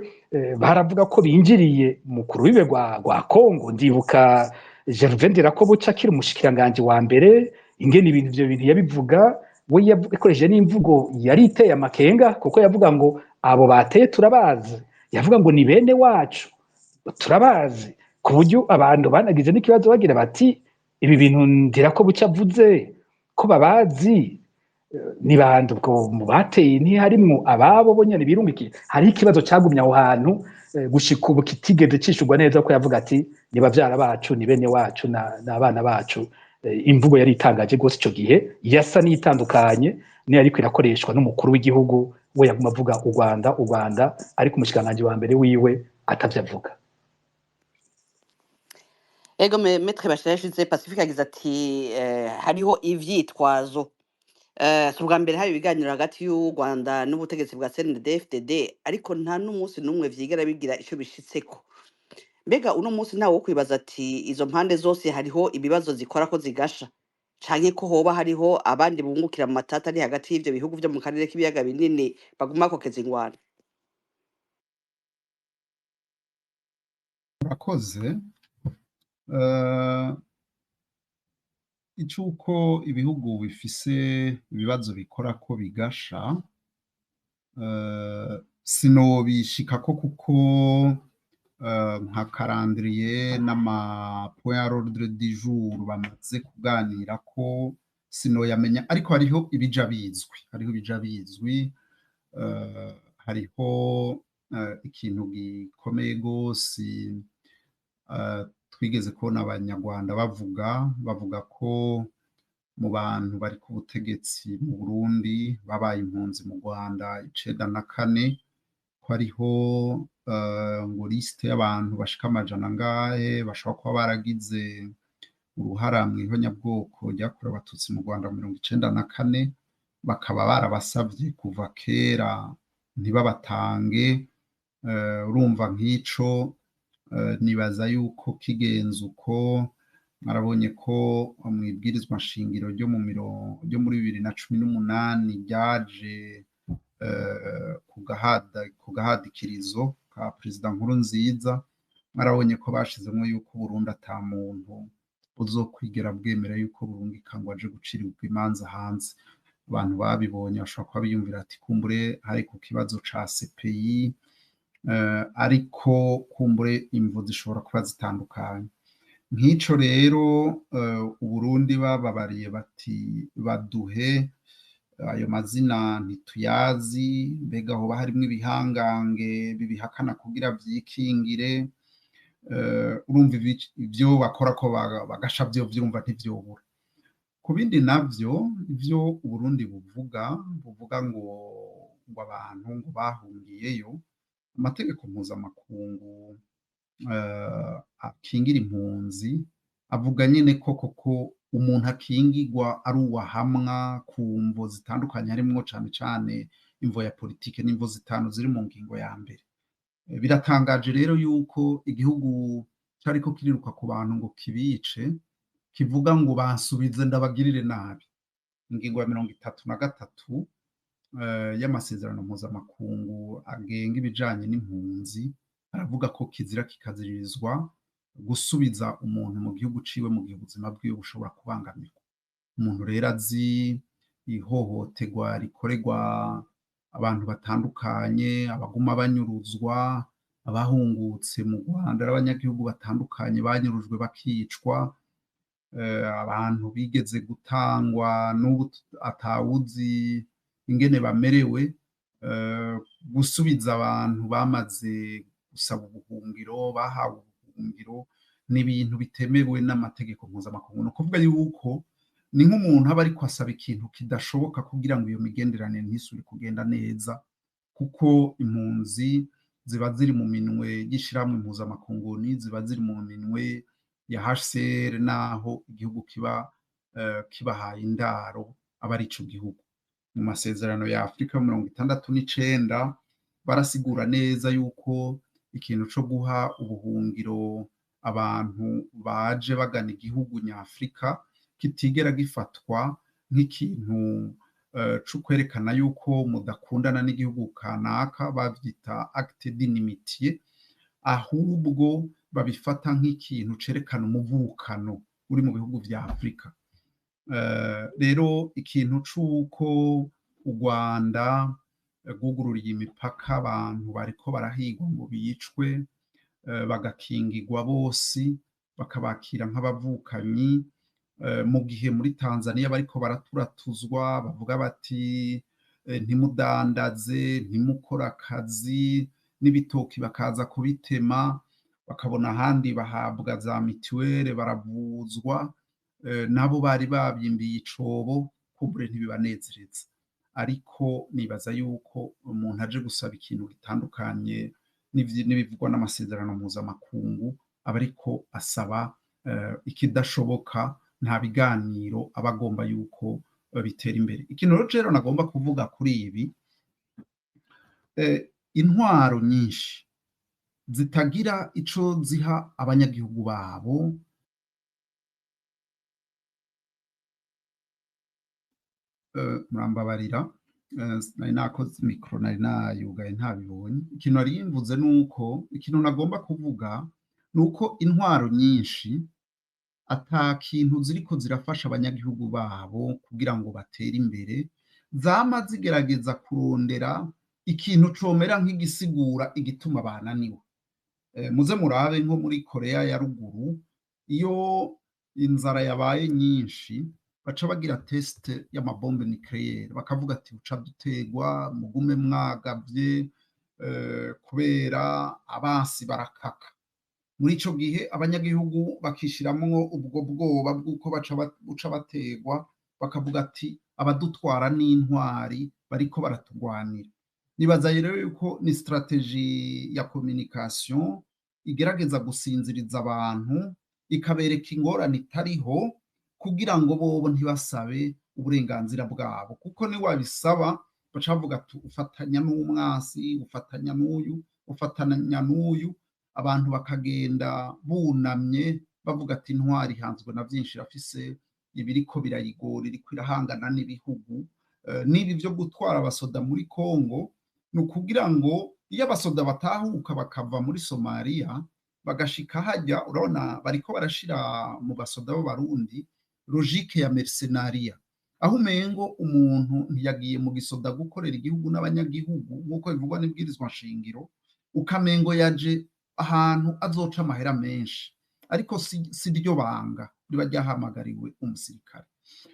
[SPEAKER 3] baravuga ko binjiriye mu ku rubibe rwa Kongo. Ndibuka Gervais Ndirakobuca akiri umushikiranganji wa mbere, ingene ibintu ivyo bintu yabivuga. We yakoresheje n'imvugo yari iteye amakenga, kuko yavuga ngo abo bateye turabazi, yavuga ngo ni bene wacu, turabazi, ku buryo abantu banagize n'ikibazo bagira bati: "Ibi bintu Ndirakobuca avuze ko babazi, ni bande? Ubwo mu bateye ntiharimwo ababo bo nyene birungikiye?" Hariho ikibazo cagumye aho hantu gushika ubu kitigeze cishurwa neza, ko yavuga ati ni bavyara bacu, ni bene wacu, n'abana bacu. Imvugo yari itangaje rwose ico gihe, yasa n'itandukanye niyo ariko irakoreshwa n'umukuru w'igihugu. We yaguma avuga u Rwanda, u Rwanda, ariko umushikiranganji wa mbere wiwe atavyo avuga.
[SPEAKER 2] Ego, Maître Bashirashize Pacifique yagize ati hariho ivyitwazo. Si ubwa mbere hari ibiganiro hagati y'u Rwanda n'ubutegetsi bwa CNDD-FDD, ariko nta n'umunsi n'umwe vyigera bigira ico bishitseko. Mbega uno munsi ntawe wo kwibaza ati izo mpande zose hariho ibibazo zikora ko zigasha, canke ko hoba hariho abandi bungukira mu matata ari hagati y'ivyo bihugu vyo mu karere k'ibiyaga binini, baguma kokeza ingwano?
[SPEAKER 4] Murakoze. Icuko ibihugu bifise ibibazo bikora ko bigasha, sinobishikako, kuko nka calendrier n'ama point à l'ordre du jour bamaze kuganira ko sinoyamenya, ariko hariho ibija bizwi, hariho ikintu gikomeye gose twigeze kubona Abanyarwanda bavuga ko mu bantu bari ku butegetsi mu Burundi babaye impunzi mu Rwanda 94, ko hariho ngo liste y'abantu bashika amajana angahe bashobora kuba baragize uruhara mu ihonyabwoko ryakorewe Abatutsi mu Rwanda mu 94, bakaba barabasavye kuva kera ntibabatange. Urumva nk'ico, nibaza yuko kigenza uko mwarabonye ko mu ibwirizwa nshingiro ryo mu ryo muri 2018 ryaje ku gahadikirizo ka Perezida Nkurunziza, mwarabonye ko bashizemwo yuko Burundi ata muntu uzokwigera bwemera yuko burungika ngo aje gucirirwa imanza hanze. Abantu babibonye bashobora kuba biyumvira ati kumbure hari ku kibazo ca CPI, ariko kumbure imvo zishobora kuba zitandukanye. Nk'ico rero, Uburundi bababariye bati baduhe ayo mazina ntituyazi, mbega hoba harimwo ibihangange bibihakana kugira vyikingire? Urumva ivyo bakora ko bagasha vyo vyumva ntivyobura. Ku bindi navyo, ivyo Uburundi buvuga ngo abantu ngo bahungiyeyo, amategeko mpuzamakungu akingira impunzi avuga nyene ko koko umuntu akingirwa ari uwahamwa ku mvo zitandukanye, harimwo cane cane imvo ya politike n'imvo zitanu ziri mu ngingo ya mbere. Biratangaje rero yuko igihugu cariko kiriruka ku bantu ngo kibice, kivuga ngo bansubize ndabagirire nabi. Ingingo ya 33 y'amasezerano mpuzamakungu agenga ibijanye n'impunzi aravuga ko kizira kikaziririzwa gusubiza umuntu mu gihugu ciwe mu gihe ubuzima bwiwe bushobora kubangamirwa. Umuntu rero azi ihohoterwa rikorerwa abantu batandukanye, abaguma banyuruzwa, abahungutse mu Rwanda n'abanyagihugu batandukanye banyurujwe bakicwa, abantu bigeze gutangwa n'ubu atawuzi ingene bamerewe, gusubiza abantu bamaze gusaba ubuhungiro, bahawe ubuhungiro, ni ibintu bitemewe n'amategeko mpuzamakungu. Ni ukuvuga yuko ni nk'umuntu aba ariko asaba ikintu kidashoboka kugira ngo iyo migenderanire ntisubire kugenda neza, kuko impunzi ziba ziri mu minwe y'ishirahamwe mpuzamakungu, ziba ziri mu minwe ya HCR, naho igihugu kiba kibahaye indaro aba ari ico gihugu. Mu masezerano ya Afrika 69 barasigura neza yuko ikintu co guha ubuhungiro abantu baje bagana igihugu nyafrika kitigera gifatwa nk'ikintu co kwerekana yuko mudakundana n'igihugu kanaka, bavyita acte d'inimitié, ahubwo babifata nk'ikintu cerekana umuvukano uri mu bihugu vya Afrika. Rero ikintu c'uko u Rwanda rwugururiye imipaka abantu bariko barahigwa ngo bicwe, bagakingirwa bose, bakabakira nk'abavukanyi, mu gihe muri Tanzania bariko baraturatuzwa bavuga bati ntimudandaze, ntimukore akazi, n'ibitoki bakaza kubitema, bakabona ahandi bahabwa za mituwere baravuzwa, nabo bari babyimbiye icobo, kumbure ntibibanezereza. Ariko nibaza yuko umuntu aje gusaba ikintu gitandukanye n'ibivugwa n'amasezerano mpuzamakungu aba ariko asaba ikidashoboka, nta biganiro aba agomba yuko bitera imbere. Ikintu rero nagomba kuvuga kuri ibi, intwaro nyinshi zitagira ico ziha abanyagihugu babo, murambabarira, nari nakoze mikro nari nayugaye ntabibonye. Ikintu nari mvuze nuko ikintu nagomba kuvuga nuko intwaro nyinshi ata kintu ziriko zirafasha abanyagihugu babo kugira ngo batere imbere, zama zigerageza kurondera ikintu comera nk'igisigura igituma bananiwe. Muze murabe nko muri Korea ya ruguru, iyo inzara yabaye nyinshi baca bagira test y'amabombe nucléaire, bakavuga ati uca dutegwa mugume mwagavye, kubera abansi barakaka. Muri ico gihe abanyagihugu bakishiramwo ubwo bwoba bw'uko buca bategwa, bakavuga ati abadutwara n'intwari bariko baratugwanira. Nibaza rero yuko ni stratégie ya communication igerageza gusinziriza abantu. ikabereka ingorane itariho kugira ngo bobo ntibasabe uburenganzira bwabo, kuko ni wabisaba baca bavuga ati ufatanya n'umwasi, ufatanya n'uyu, ufatanya n'uyu, abantu bakagenda bunamye bavuga ati intwari ihanzwe na byinshi, irafise ibiriko birayigora, iriko irahangana n'ibihugu. N'ibi byo gutwara abasoda muri Kongo ni ukugira ngo iyo abasoda batahuka bakava muri Somalia bagashika hajya, urabona bariko barashira mu basoda b'Abarundi logique ya mercenaria, aho umengo umuntu ntiyagiye mu gisoda gukorera igihugu n'abanyagihugu nk'uko bivugwa n'ibwirizwa nshingiro, ukamengo yaje ahantu azoca amahera menshi, ariko si ryo banga riba ryahamagariwe umusirikare.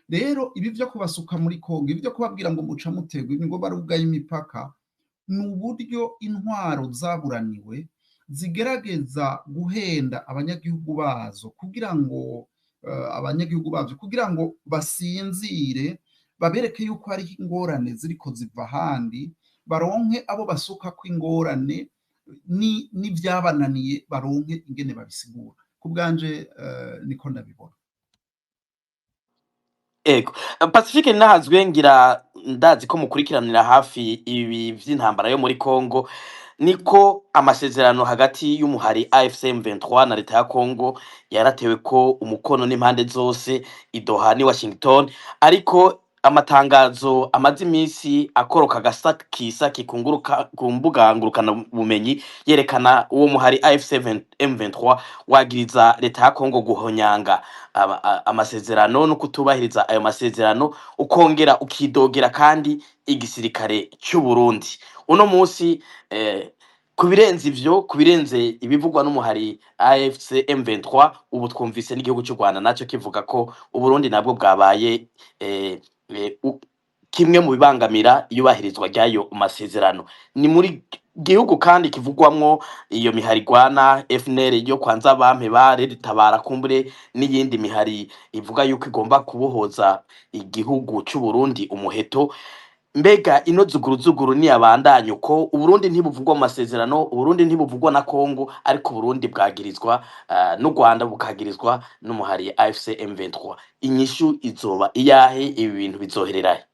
[SPEAKER 4] Rero ibi vyo kubasuka muri Kongo, ibi vyo kubabwira ngo muca mutegwa, ibi ngo barugaye imipaka, ni uburyo intwaro zaburaniwe zigerageza guhenda abanyagihugu bazo kugira ngo abanyagihugu bavyo kugira ngo basinzire, babereke yuko hariho ingorane ziriko ziva ahandi, baronke abo basuka ko ingorane n'ivyabananiye, baronke ingene babisigura. Ku bwanje niko ndabibona.
[SPEAKER 1] Ego, Pacifique nahazwe ngira ndazi ko mukurikiranira hafi ibi vy'intambara yo muri Kongo, niko amasezerano hagati y'umuhari AFC M23 na leta ya Kongo yaratewe ko umukono n'impande zose i Doha ni Washington, ariko amatangazo amaze iminsi akoroka agasakisa kikunguruka ku mbuga ngurukana bumenyi yerekana uwo muhari AFC M23 wagiriza leta ya Kongo guhonyanga amasezerano no kutubahiriza ayo masezerano, ukongera ukidogera kandi igisirikare cy'u Burundi. Uno munsi ku birenze ivyo, ku birenze ibivugwa n'umuhari AFC M23, ubu twumvise n'igihugu cy'u Rwanda naco kivuga ko Uburundi nabwo bwabaye kimwe mu bibangamira iyubahirizwa ry'ayo masezerano. Ni muri gihugu kandi kivugwamwo iyo mihari igwana FNL yo kwanza bampe bare ritabara kumbure n'iyindi mihari ivuga yuko igomba kubohoza igihugu c'u Burundi umuheto. Mbega ino zuguruzuguru ni abandanye uko Uburundi ntibuvugwa mu masezerano, Uburundi ntibuvugwa na Kongo, ariko Uburundi bwagirizwa n'u Rwanda bukagirizwa n'umuhari AFC M23. Inyishu izoba iyahe? Ibi bintu bizohererahe?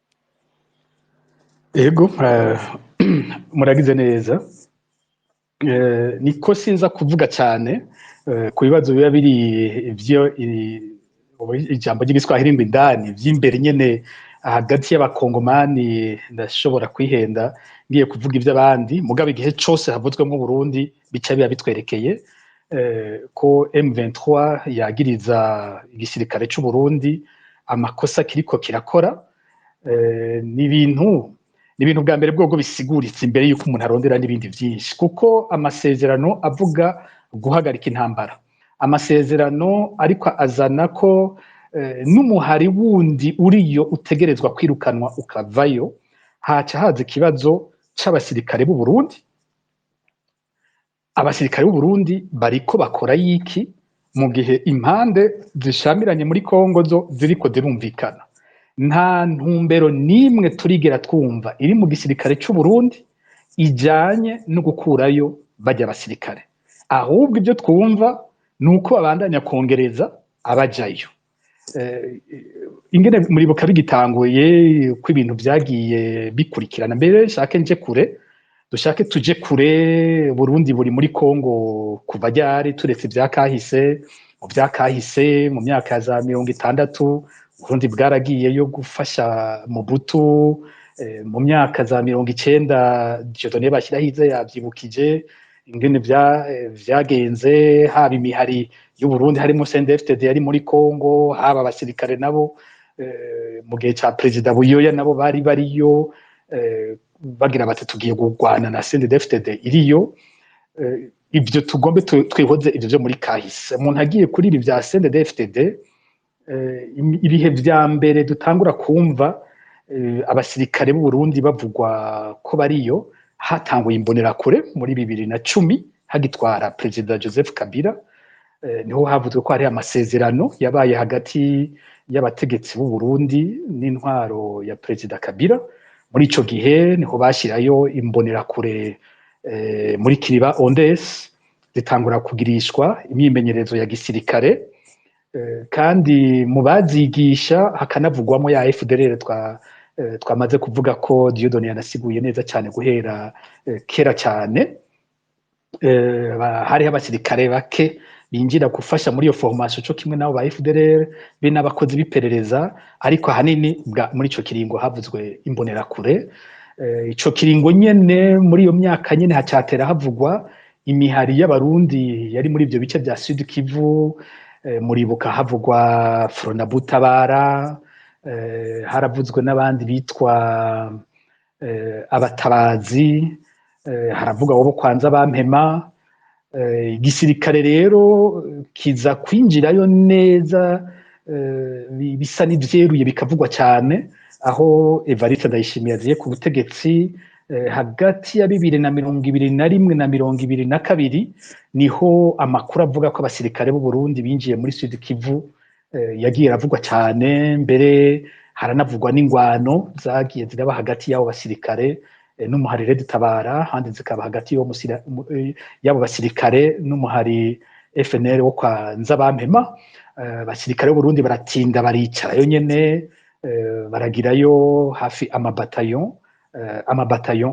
[SPEAKER 3] Ego, muragize neza. Niko sinza kuvuga cyane ku bibazo biba biri ivyo ijambo ry'igiswahili ngo indani vy'imbere nyene hagati y'abakongomani, ndashobora kwihenda ngiye kuvuga ivy'abandi, mugabo igihe cose havuzwemwo Burundi bica biba bitwerekeye. Ko M23 yagiriza igisirikare c'u Burundi amakosa kiriko kirakora, ni ibintu bwa mbere bwobwo bisiguritse imbere yuko umuntu arondera n'ibindi vyinshi, kuko amasezerano avuga guhagarika intambara, amasezerano ariko azana ko n'umuhari wundi uriyo utegerezwa kwirukanwa ukavayo, haca haza ikibazo c'abasirikare b'u Burundi. Abasirikare b'u Burundi bariko bakora yiki mu gihe impande zishamiranye muri Kongo zo ziriko zirumvikana? Nta ntumbero n'imwe turigera twumva iri mu gisirikare c'u Burundi ijanye no gukurayo bajya abasirikare, ahubwo ibyo twumva ni uko babandanya kongereza abajayo. Ingene muribuka bigitanguye ko ibintu vyagiye bikurikirana, mbere nshake nje kure, dushake tuje kure, Burundi buri muri Kongo kuva ryari? Turetse ivya kahise, mu vya kahise mu myaka ya za 60 Burundi bwaragiyeyo gufasha Mobutu. Mu myaka za 90 Dieudonné Bashyirahize yavyibukije ingene vyagenze, haba imihari y'u Burundi harimo CNDD-FDD yari muri Kongo, haba abasirikare nabo mu gihe ca Perezida Buyoya nabo bari bariyo, bagira bati tugiye kurwana na CNDD-FDD iriyo. Ivyo tugombe twihoze ivyo vyo muri kahise. Umuntu agiye kuri ibi vya CNDD-FDD, ibihe vya mbere dutangura kumva abasirikare b'u Burundi bavugwa ko bariyo, hatanguye imbonerakure muri 2010 hagitwara Perezida Joseph Kabila. Niho havuzwe ko hari amasezerano yabaye hagati y'abategetsi b'u Burundi n'intwaro ya Perezida Kabila. Muri ico gihe niho bashirayo imbonerakure muri Kiriba Ondes. zitangura kugirishwa imyimenyerezo ya gisirikare, kandi mu bazigisha hakanavugwamo ya FDLR twamaze kuvuga ko Dieudonné yanasiguye neza cyane guhera kera cyane. Hariho abasirikare bake binjira gufasha muri iyo formation, co kimwe nabo ba FDLR be n'abakozi b'iperereza, ariko ahanini muri ico kiringo havuzwe imbonerakure. Ico kiringo nyene, muri iyo myaka nyene, hacatera havugwa imihari y'Abarundi yari muri ivyo bice vya Sud Kivu. Muribuka havugwa Fronabutabara, haravuzwe n'abandi bitwa abatabazi, haravuga bo kwanza bampema. Igisirikare rero kiza kwinjirayo neza, bisa n'ivyeruye, bikavugwa cyane aho Evariste Ndayishimiye aziye ku butegetsi, hagati ya 2021 na 2022, niho amakuru avuga ko abasirikare b'u Burundi binjiye muri Sud Kivu yagiye aravugwa cyane. Mbere haranavugwa n'ingwano zagiye ziraba hagati y'abo basirikare n'umuhari Red Tabara, handi zikaba hagati y'abo basirikare n'umuhari FNL wo kwa Nzabampema. Abasirikare b'u Burundi baratinda baricarayo nyene, baragirayo hafi amabatayon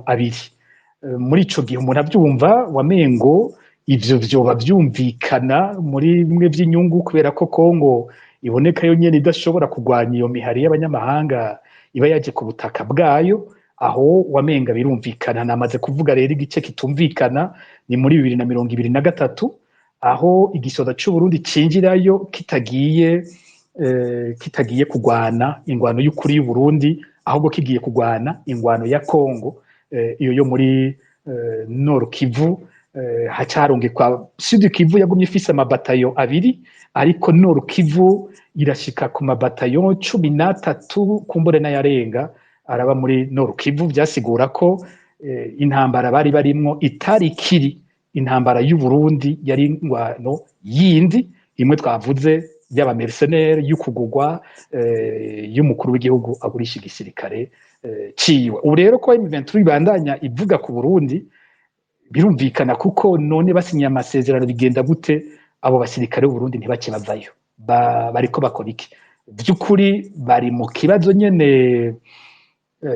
[SPEAKER 3] abiri. Muri ico gihe umuntu avyumva wamengo ivyo vyoba vyumvikana muri bimwe vy'inyungu, kubera ko Kongo iboneka yo nyene idashobora kurwanya iyo mihari y'abanyamahanga iba yaje ku butaka bwayo. Aho wamenga birumvikana. Namaze kuvuga rero, igice kitumvikana ni muri 2023, aho igisoda c'u Burundi cinjirayo kitagiye kugwana ingwano y'ukuri y'u Burundi, ahubwo kigiye kugwana ingwano ya Kongo, iyo yo muri Nord Kivu. Hacarungikwa, Sud Kivu yagumye ifise amabatayo abiri, ariko Nord Kivu irashika ku mabatayo 13, kumbure n'ayarenga araba muri Nord Kivu. Vyasigura ko intambara bari barimwo itari kiri intambara y'u Burundi, yari ingwano yindi imwe twavuze y'abamercenaires, y'ukugugwa, y'umukuru w'igihugu agurisha igisirikare ciwe. Ubu rero ko M23 ibandanya ivuga ku Burundi, birumvikana, kuko none basinye amasezerano bigenda gute abo basirikare b'u Burundi ntibace bavayo? Bariko bakora iki vy'ukuri? Bari mu kibazo nyene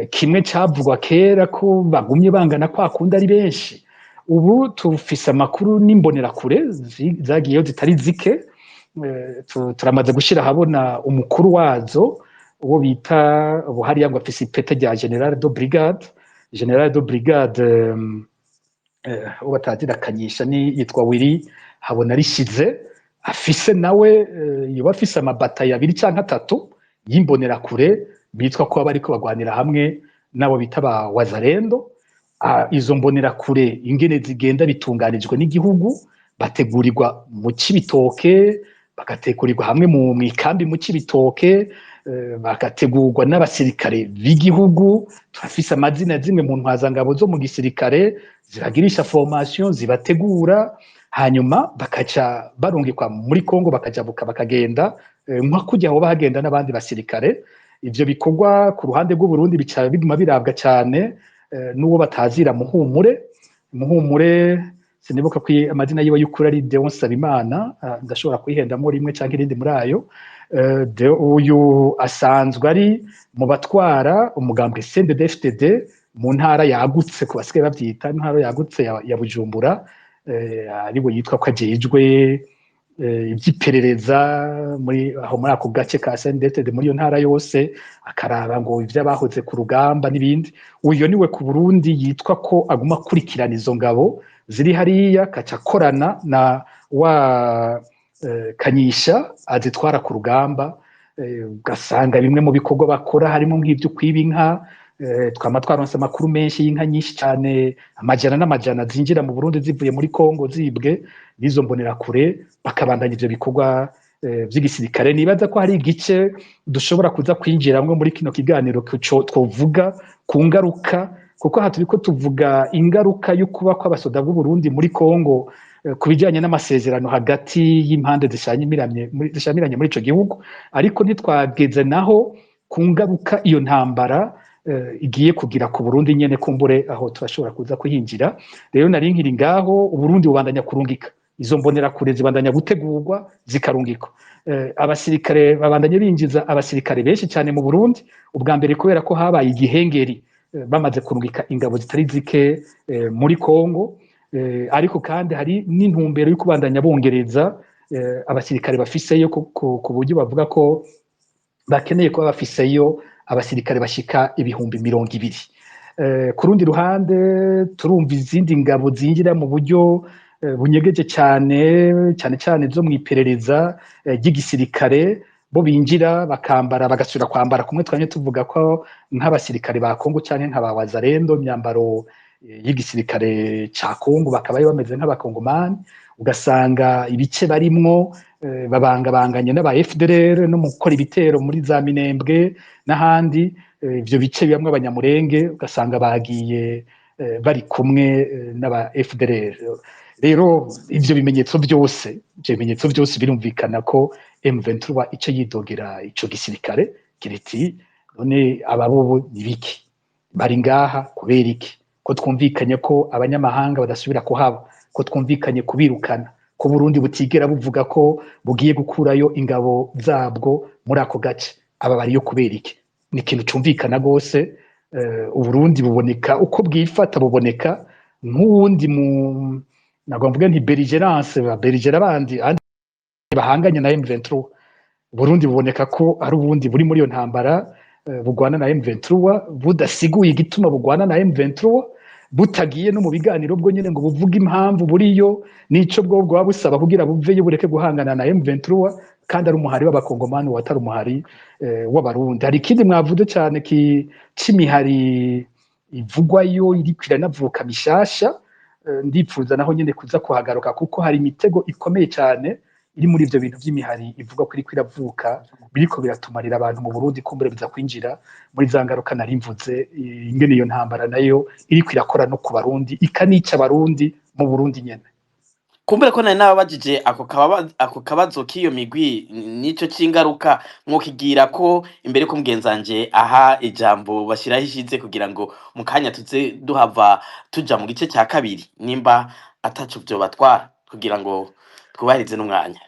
[SPEAKER 3] kimwe cavugwa kera, ko bagumye bangana kwa kundi ari benshi. Ubu tufise amakuru n'imbonerakure zagiyeyo zitari zike. Turamaze gushira ahabona umukuru wazo, uwo bita ubu hariya ngo afise ipete rya général de brigade, général de brigade, uwo batazira Kanyisha, ni yitwa Willy Habona rishize, afise nawe yoba afise amabatayo abiri canke atatu y'imbonerakure bitwa ko bariko bagwanira hamwe nabo bita ba Wazalendo. Izo mbonerakure ingene zigenda bitunganijwe n'igihugu, bategurirwa mu Cibitoke, bagategurirwa hamwe mu ikambi mu Cibitoke, bagategurwa n'abasirikare b'igihugu. Turafise amazina zimwe mu ntwazangabo zo mu gisirikare zibagirisha formation, zibategura, hanyuma bakaca barungikwa muri Kongo, bakajabuka bakagenda, nka kujya aho bahagenda n'abandi basirikare. Ivyo bikorwa ku ruhande rw'u Burundi bica biguma birabwa cyane n'uwo batazira Muhumure. Muhumure, sinibuka ko amazina yiwe y'ukuri ari Deon Sabimana, ndashobora kuyihendamo rimwe canke irindi muri ayo. Uyu asanzwe ari mu batwara umugambwe CNDD-FDD mu ntara yagutse, ku basigaye bavyita intara yagutse ya Bujumbura, ariwe yitwa ko ajejwe ivy'iperereza muri aho, muri ako gace ka CNDD-FDD, muri iyo ntara yose, akaraba ngo ivy'abahoze ku rugamba n'ibindi. Uyo niwe ku Burundi yitwa ko aguma akurikirana izo ngabo ziri hariya, kaca akorana na wa Kanyisha azitwara ku rugamba. Ugasanga bimwe mu bikorwa bakora harimo nk'ivyo kwiba inka. Twama twaronse amakuru menshi y'inka nyinshi cyane, amajana n'amajana, zinjira mu Burundi zivuye muri Kongo zibwe n'izo mbonerakure, bakabandanya ivyo bikorwa vy'igisirikare. Nibaza ko hari igice dushobora kuza kwinjiramwo muri kino kiganiro twovuga ku ngaruka, kuko aha turiko tuvuga ingaruka yo kuba kw'abasoda b'u Burundi muri Kongo, ku bijanye n'amasezerano hagati y'impande zishamiranye muri ico gihugu, ariko ntitwageze naho ku ngaruka iyo ntambara igiye kugira ku Burundi nyene. Kumbure aho turashobora kuza kuhinjira. Rero nari nkiri ngaho, Uburundi bubandanya kurungika Izo mbonerakure zibandanya gutegurwa, zikarungikwa. Abasirikare babandanye binjiza abasirikare benshi cyane mu Burundi. Ubwa mbere kubera ko habaye igihengeri, bamaze kurungika ingabo zitari zike muri Kongo, ariko kandi hari n'intumbero yo kubandanya bongereza abasirikare bafiseyo, ku buryo bavuga ko bakeneye kuba bafiseyo abasirikare bashika 20,000. Ku rundi ruhande turumva izindi ngabo zinjira mu buryo bunyegeje cyane, cyane cyane zo mu iperereza ry'igisirikare, bo binjira bakambara, bagasubira kwambara kumwe twanye tuvuga ko nk'abasirikare ba Kongo canke nka ba Wazalendo, imyambaro y'igisirikare ca Kongo, bakaba bameze nk'abakongomani. Ugasanga ibice barimwo babangabanganye n'aba FDLR no mu gukora ibitero muri za Minembwe n'ahandi. Ivyo bice bibamwo abanyamurenge, ugasanga bagiye bari kumwe n'aba FDLR. Rero ivyo bimenyetso byose birumvikana ko M23 ico yidogera ico gisirikare kiriti: none aba bobo ni biki bari ngaha? Kubera iki? Ko twumvikanye ko abanyamahanga badasubira kuhaba, ko twumvikanye kubirukana, ko Burundi butigera buvuga ko bugiye gukurayo ingabo zabwo muri ako gace, aba bariyo kubera iki? Ni ikintu cumvikana rwose. Uburundi buboneka uko bwifata, buboneka nk'uwundi mu, ntabwo mvuga nti belligérance, ba belligérants bandi andi bahanganye na M23. Burundi buboneka ko ari ubundi buri muri iyo ntambara, bugwana na M23, budasiguye igituma bugwana na M23, butagiye no mu biganiro bwo nyene ngo buvuge impamvu buriyo nico bwo bwaba busaba kugira buveyo, bureke guhangana na M23, kandi ari umuhari w'abakongomani, watari umuhari w'abarundi. Hari ikindi mwavuze cyane c'imihari ivugwayo iriko iranavuka mishasha. Ndipfuza naho nyene kuza kuhagaruka, kuko hari imitego ikomeye cyane iri muri ivyo bintu vy'imihari ivuga ko iriko iravuka, biriko biratumarira abantu mu Burundi. Kumbure biza kwinjira muri za ngaruka nari mvuze, ingene iyo ntambara nayo iriko irakora no ku Barundi, ikanica Abarundi mu Burundi nyene.
[SPEAKER 1] Kumbure ko nari nababajije ako kabazo k'iyo migwi nico c'ingaruka, mwokigira ko imbere ko mugenzanje aha ijambo bashyiraho ishize, kugira ngo mu kanya tuze duhava tuja mu gice cya kabiri, nimba ataco vyobatwara, kugira ngo twubahirize n'umwanya.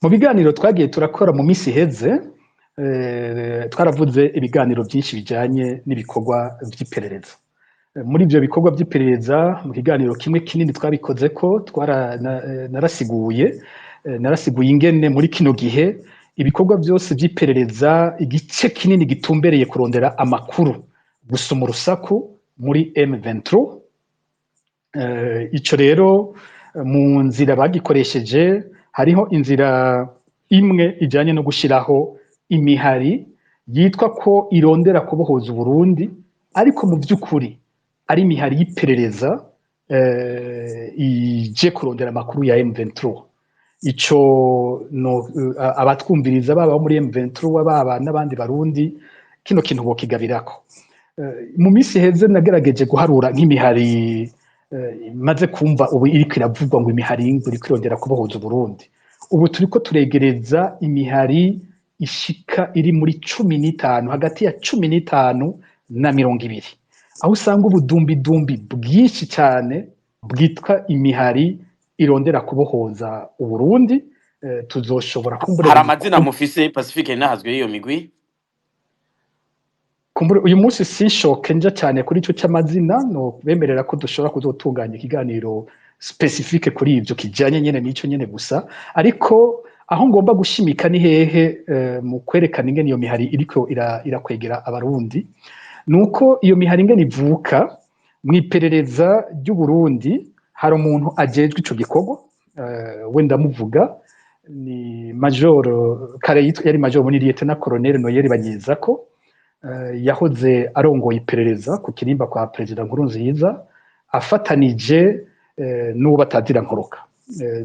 [SPEAKER 3] Mu biganiro twagiye turakora mu minsi iheze, twaravuze ibiganiro byinshi bijanye n'ibikorwa vy'iperereza. Muri ivyo bikorwa vy'iperereza, mu kiganiro kimwe kinini twabikoze ko narasiguye ingene muri kino gihe ibikorwa byose vy'iperereza, igice kinini gitumbereye kurondera amakuru, gusoma urusaku muri M23. Ico rero mu nzira bagikoresheje, hariho inzira imwe ijanye no gushiraho imihari yitwa ko irondera kubohoza Uburundi, ariko mu vy'ukuri ari imihari y'iperereza ije kurondera amakuru ya M23. Ico no, abatwumviriza, baba bo muri M23, baba n'abandi Barundi, kino kintu bokigabirako. Mu minsi iheze nagerageje guharura nk'imihari maze kumva ubu iriko iravugwa, ngo imihari ngo iriko irondera kubohoza Uburundi. Ubu turiko turegereza imihari ishika iri muri 15, hagati ya 15 na 20, aho usanga ubudumbidumbi bwinshi cyane bwitwa imihari irondera kubohoza Uburundi. Tuzoshobora kumbura
[SPEAKER 1] Hari amazina mufise, Pacifique nahazwe, y'iyo migwi?
[SPEAKER 3] Kumbura uyu munsi sinshoke nja cyane kuri ico c'amazina, no bemerera ko dushobora kuzotunganya ikiganiro spécifique kuri ivyo kijanye nyene n'ico nyene gusa. Ariko aho ngomba gushimika ni hehe, mu kwerekana ingene iyo mihari iriko irakwegera abarundi, nuko iyo mihari ingene ivuka mw'iperereza ry'Uburundi. Hari umuntu ajejwe ico gikorwa, we ndamuvuga, ni major, kare yari major muri lieutenant colonel Noyeli Banyezako, yahoze arongoye iperereza ku kirimba kwa Perezida Nkurunziza, afatanije n'uwo batazira nkoroka,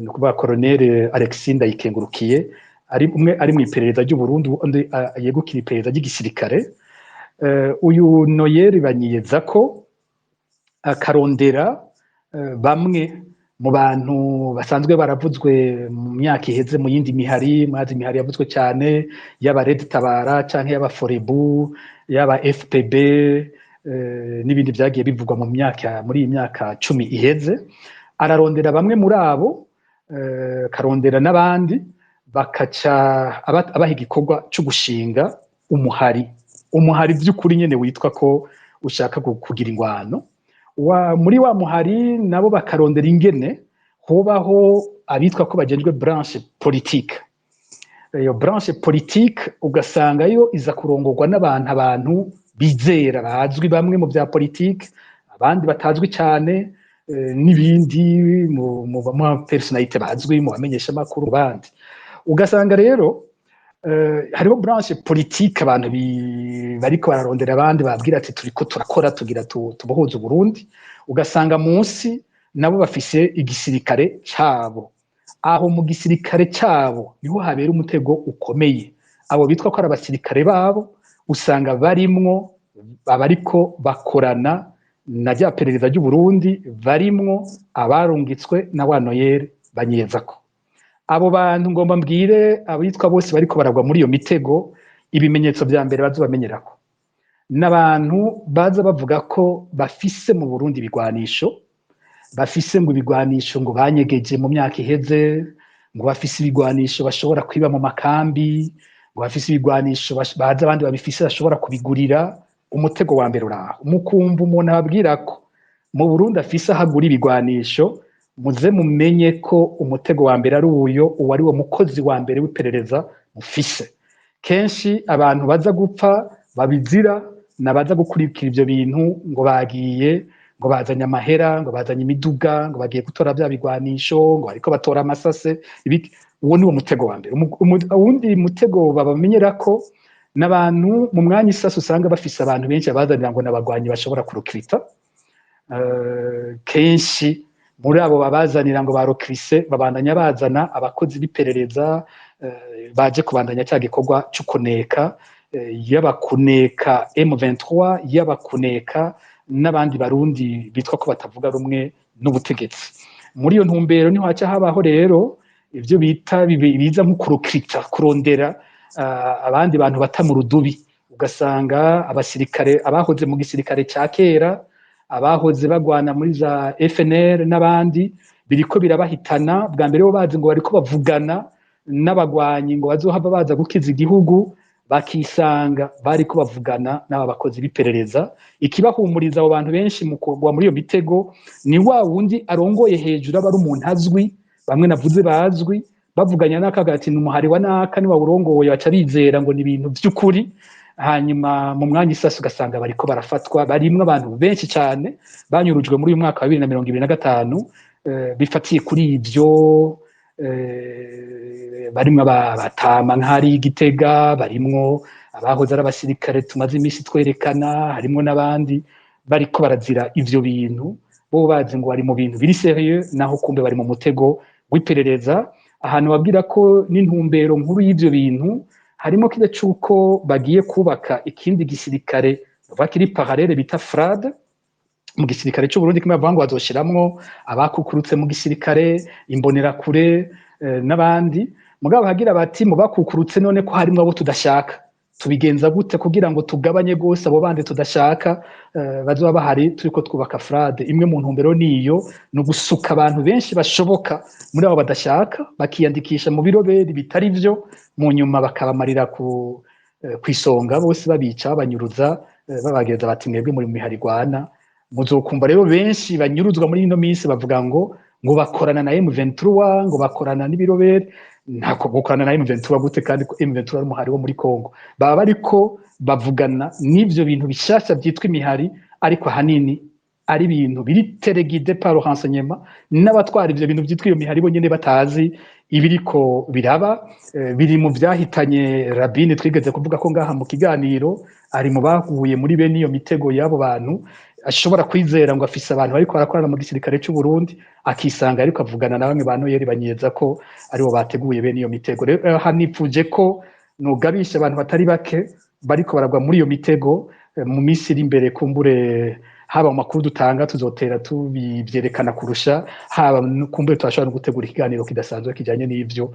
[SPEAKER 3] ni ukuvuga colonel Alexis Ndayikengurukiye. Ari umwe ari mu iperereza ry'u Burundi, undi yegukira iperereza ry'igisirikare. Uyu Noyeli Banyezako akarondera bamwe mu bantu basanzwe baravuzwe mu myaka iheze mu yindi mihari. Mwazi imihari yavuzwe cyane, yaba Red Tabara canke yaba Forebu, yaba FPB, n'ibindi byagiye bivugwa mu myaka, muri iyi myaka 10 iheze. Ararondera bamwe muri abo. akarondera n'abandi, bakaca abaha igikorwa co gushinga umuhari, umuhari vy'ukuri nyene witwa ko ushaka kugira ingwano. Muri wa muhari nabo bakarondera ingene hobaho abitwa ko bajejwe branche politique. Iyo branche politique ugasanga yo iza kurongorwa n'abantu abantu bizera bazwi, bamwe mu vya politique, abandi batazwi cyane, n'ibindi mu personnalité bazwi mu bamenyesha makuru bandi. Ugasanga rero hariho branche politique, abantu bariko bararondera abandi babwira ati turiko turakora, tugira tubohoze Uburundi. Ugasanga munsi nabo bafise igisirikare cabo. Aho mu gisirikare cabo niho habera umutego ukomeye. Abo bitwa ko ari abasirikare babo usanga barimwo abariko bakorana na rya perereza ry'u Burundi, barimwo abarungitswe na wa Noel Banyezako. Abo bantu, ngomba mbwire abitwa bose bariko baragwa muri iyo mitego, ibimenyetso vya mbere bazobamenyerako n'abantu baza bavuga ko bafise mu Burundi ibigwanisho, bafise ngo ibigwanisho ngo banyegeje mu myaka iheze, ngo bafise ibigwanisho bashobora kwiba mu makambi, ngo bafise ibigwanisho baza abandi babifise bashobora kubigurira. Umutego wa mbere uraho. Mukumva umuntu ababwira ko mu Burundi afise aho agura ibigwanisho, muze mumenye ko umutego wa mbere ari uyo, uwo ari wo mukozi wa mbere w'iperereza mufise. Kenshi abantu baza gupfa babizira nabaza gukurikira ivyo bintu, ngo bagiye, ngo bazanye amahera, ngo bazanye imiduga, ngo bagiye gutora bya bigwanisho, ngo bariko batora amasase ibiki. Uwo ni wo mutego wa mbere. Uwundi mutego babamenyera ko n'abantu mu mwanya isasi usanga bafise abantu benshi abazanira ngo n'abagwanyi bashobora kurukirita. Kenshi muri abo babazanira ngo barokirise, babandanya bazana abakozi b'iperereza baje kubandanya cya gikorwa cyo kuneka, yaba kuneka M23, yaba kuneka n'abandi Barundi bitwa ko batavuga rumwe n'ubutegetsi. Muri iyo ntumbero niho haca habaho rero ivyo bita biza nko kurokirita, kurondera abandi bantu bata mu rudubi. Ugasanga abasirikare, abahoze mu gisirikare ca kera, abahoze bagwana muri za FNL n'abandi, biriko birabahitana. Bwa mbere bo bazi ngo bariko bavugana n'abagwanyi ngo bazohava baza gukiza igihugu, bakisanga bariko bavugana n'aba bakozi b'iperereza. Ikibahumuriza abo bantu benshi mu kugwa muri iyo mitego ni wa wundi arongoye hejuru, aba ari umuntu azwi, bamwe navuze bazwi, bavuganya n'akaga ati ni umuhari wa naka ni wawurongoye, baca bizera ngo ni ibintu vy'ukuri. Hanyuma mu mwanya isasi ugasanga bariko barafatwa. Barimwo abantu benshi cyane banyurujwe muri uyu mwaka wa 2025, bifatiye kuri ivyo. Barimwo abatama nk'ari Gitega, barimwo abahoze ari abasirikare tumaze iminsi twerekana, harimwo n'abandi bariko barazira ivyo bintu, bo bazi ngo bari mu bintu biri sérieux, naho kumbe bari mu mutego w'iperereza. Ahantu babwira ko n'intumbero nkuru y'ivyo bintu harimo kile c'uko bagiye kubaka ikindi gisirikare bavuga kiri parallèle bita FRAD mu gisirikare c'u Burundi, kimwe bavuga ngo bazoshiramwo abakukurutse mu gisirikare, imbonerakure, n'abandi. Mugabo hagira bati mu bakukurutse none ko harimwo abo tudashaka, tubigenza gute kugira ngo tugabanye gose abo bandi tudashaka bazoba bahari turiko twubaka FRAD? Imwe mu ntumbero niyo, ni ugusuka abantu benshi bashoboka muri abo badashaka, bakiyandikisha mu biroberi bitari vyo, mu nyuma bakabamarira ku kwisonga bose, babica, babanyuruza, babageza bati mwebwe muri mu miharigwana. Muzokumva rero benshi banyuruzwa muri ino minsi bavuga ngo bakorana na M23, ngo bakorana n'ibiroberi. Ntako gukorana na M23 gute kandi ko M23 ari umuhari wo muri Congo? Baba bariko bavugana n'ivyo bintu bishasha vyitwa imihari, ariko ahanini ari ibintu biri téléguidé par renseignement, n'abatwara ivyo bintu vyitwa iyo mihari bo nyene batazi ibiriko biraba. Biri mu vyahitanye Rabine twigeze kuvuga ko ngaha mu kiganiro, ari mu baguye muri bene iyo mitego y'abo bantu, ashobora kwizera ngo afise abantu bariko barakorana mu gisirikare c'u Burundi, akisanga ariko avugana na bamwe ba Noyeli Banyeza ko aribo bateguye bene iyo mitego. Rero hanipfuje ko nugabisha abantu batari bake bariko baragwa muri iyo mitego. Mu minsi iri imbere, kumbure haba mu makuru dutanga tuzotera tubivyerekana kurusha, haba kumbure turashobora no gutegura ikiganiro kidasanzwe kijanye n'ivyo,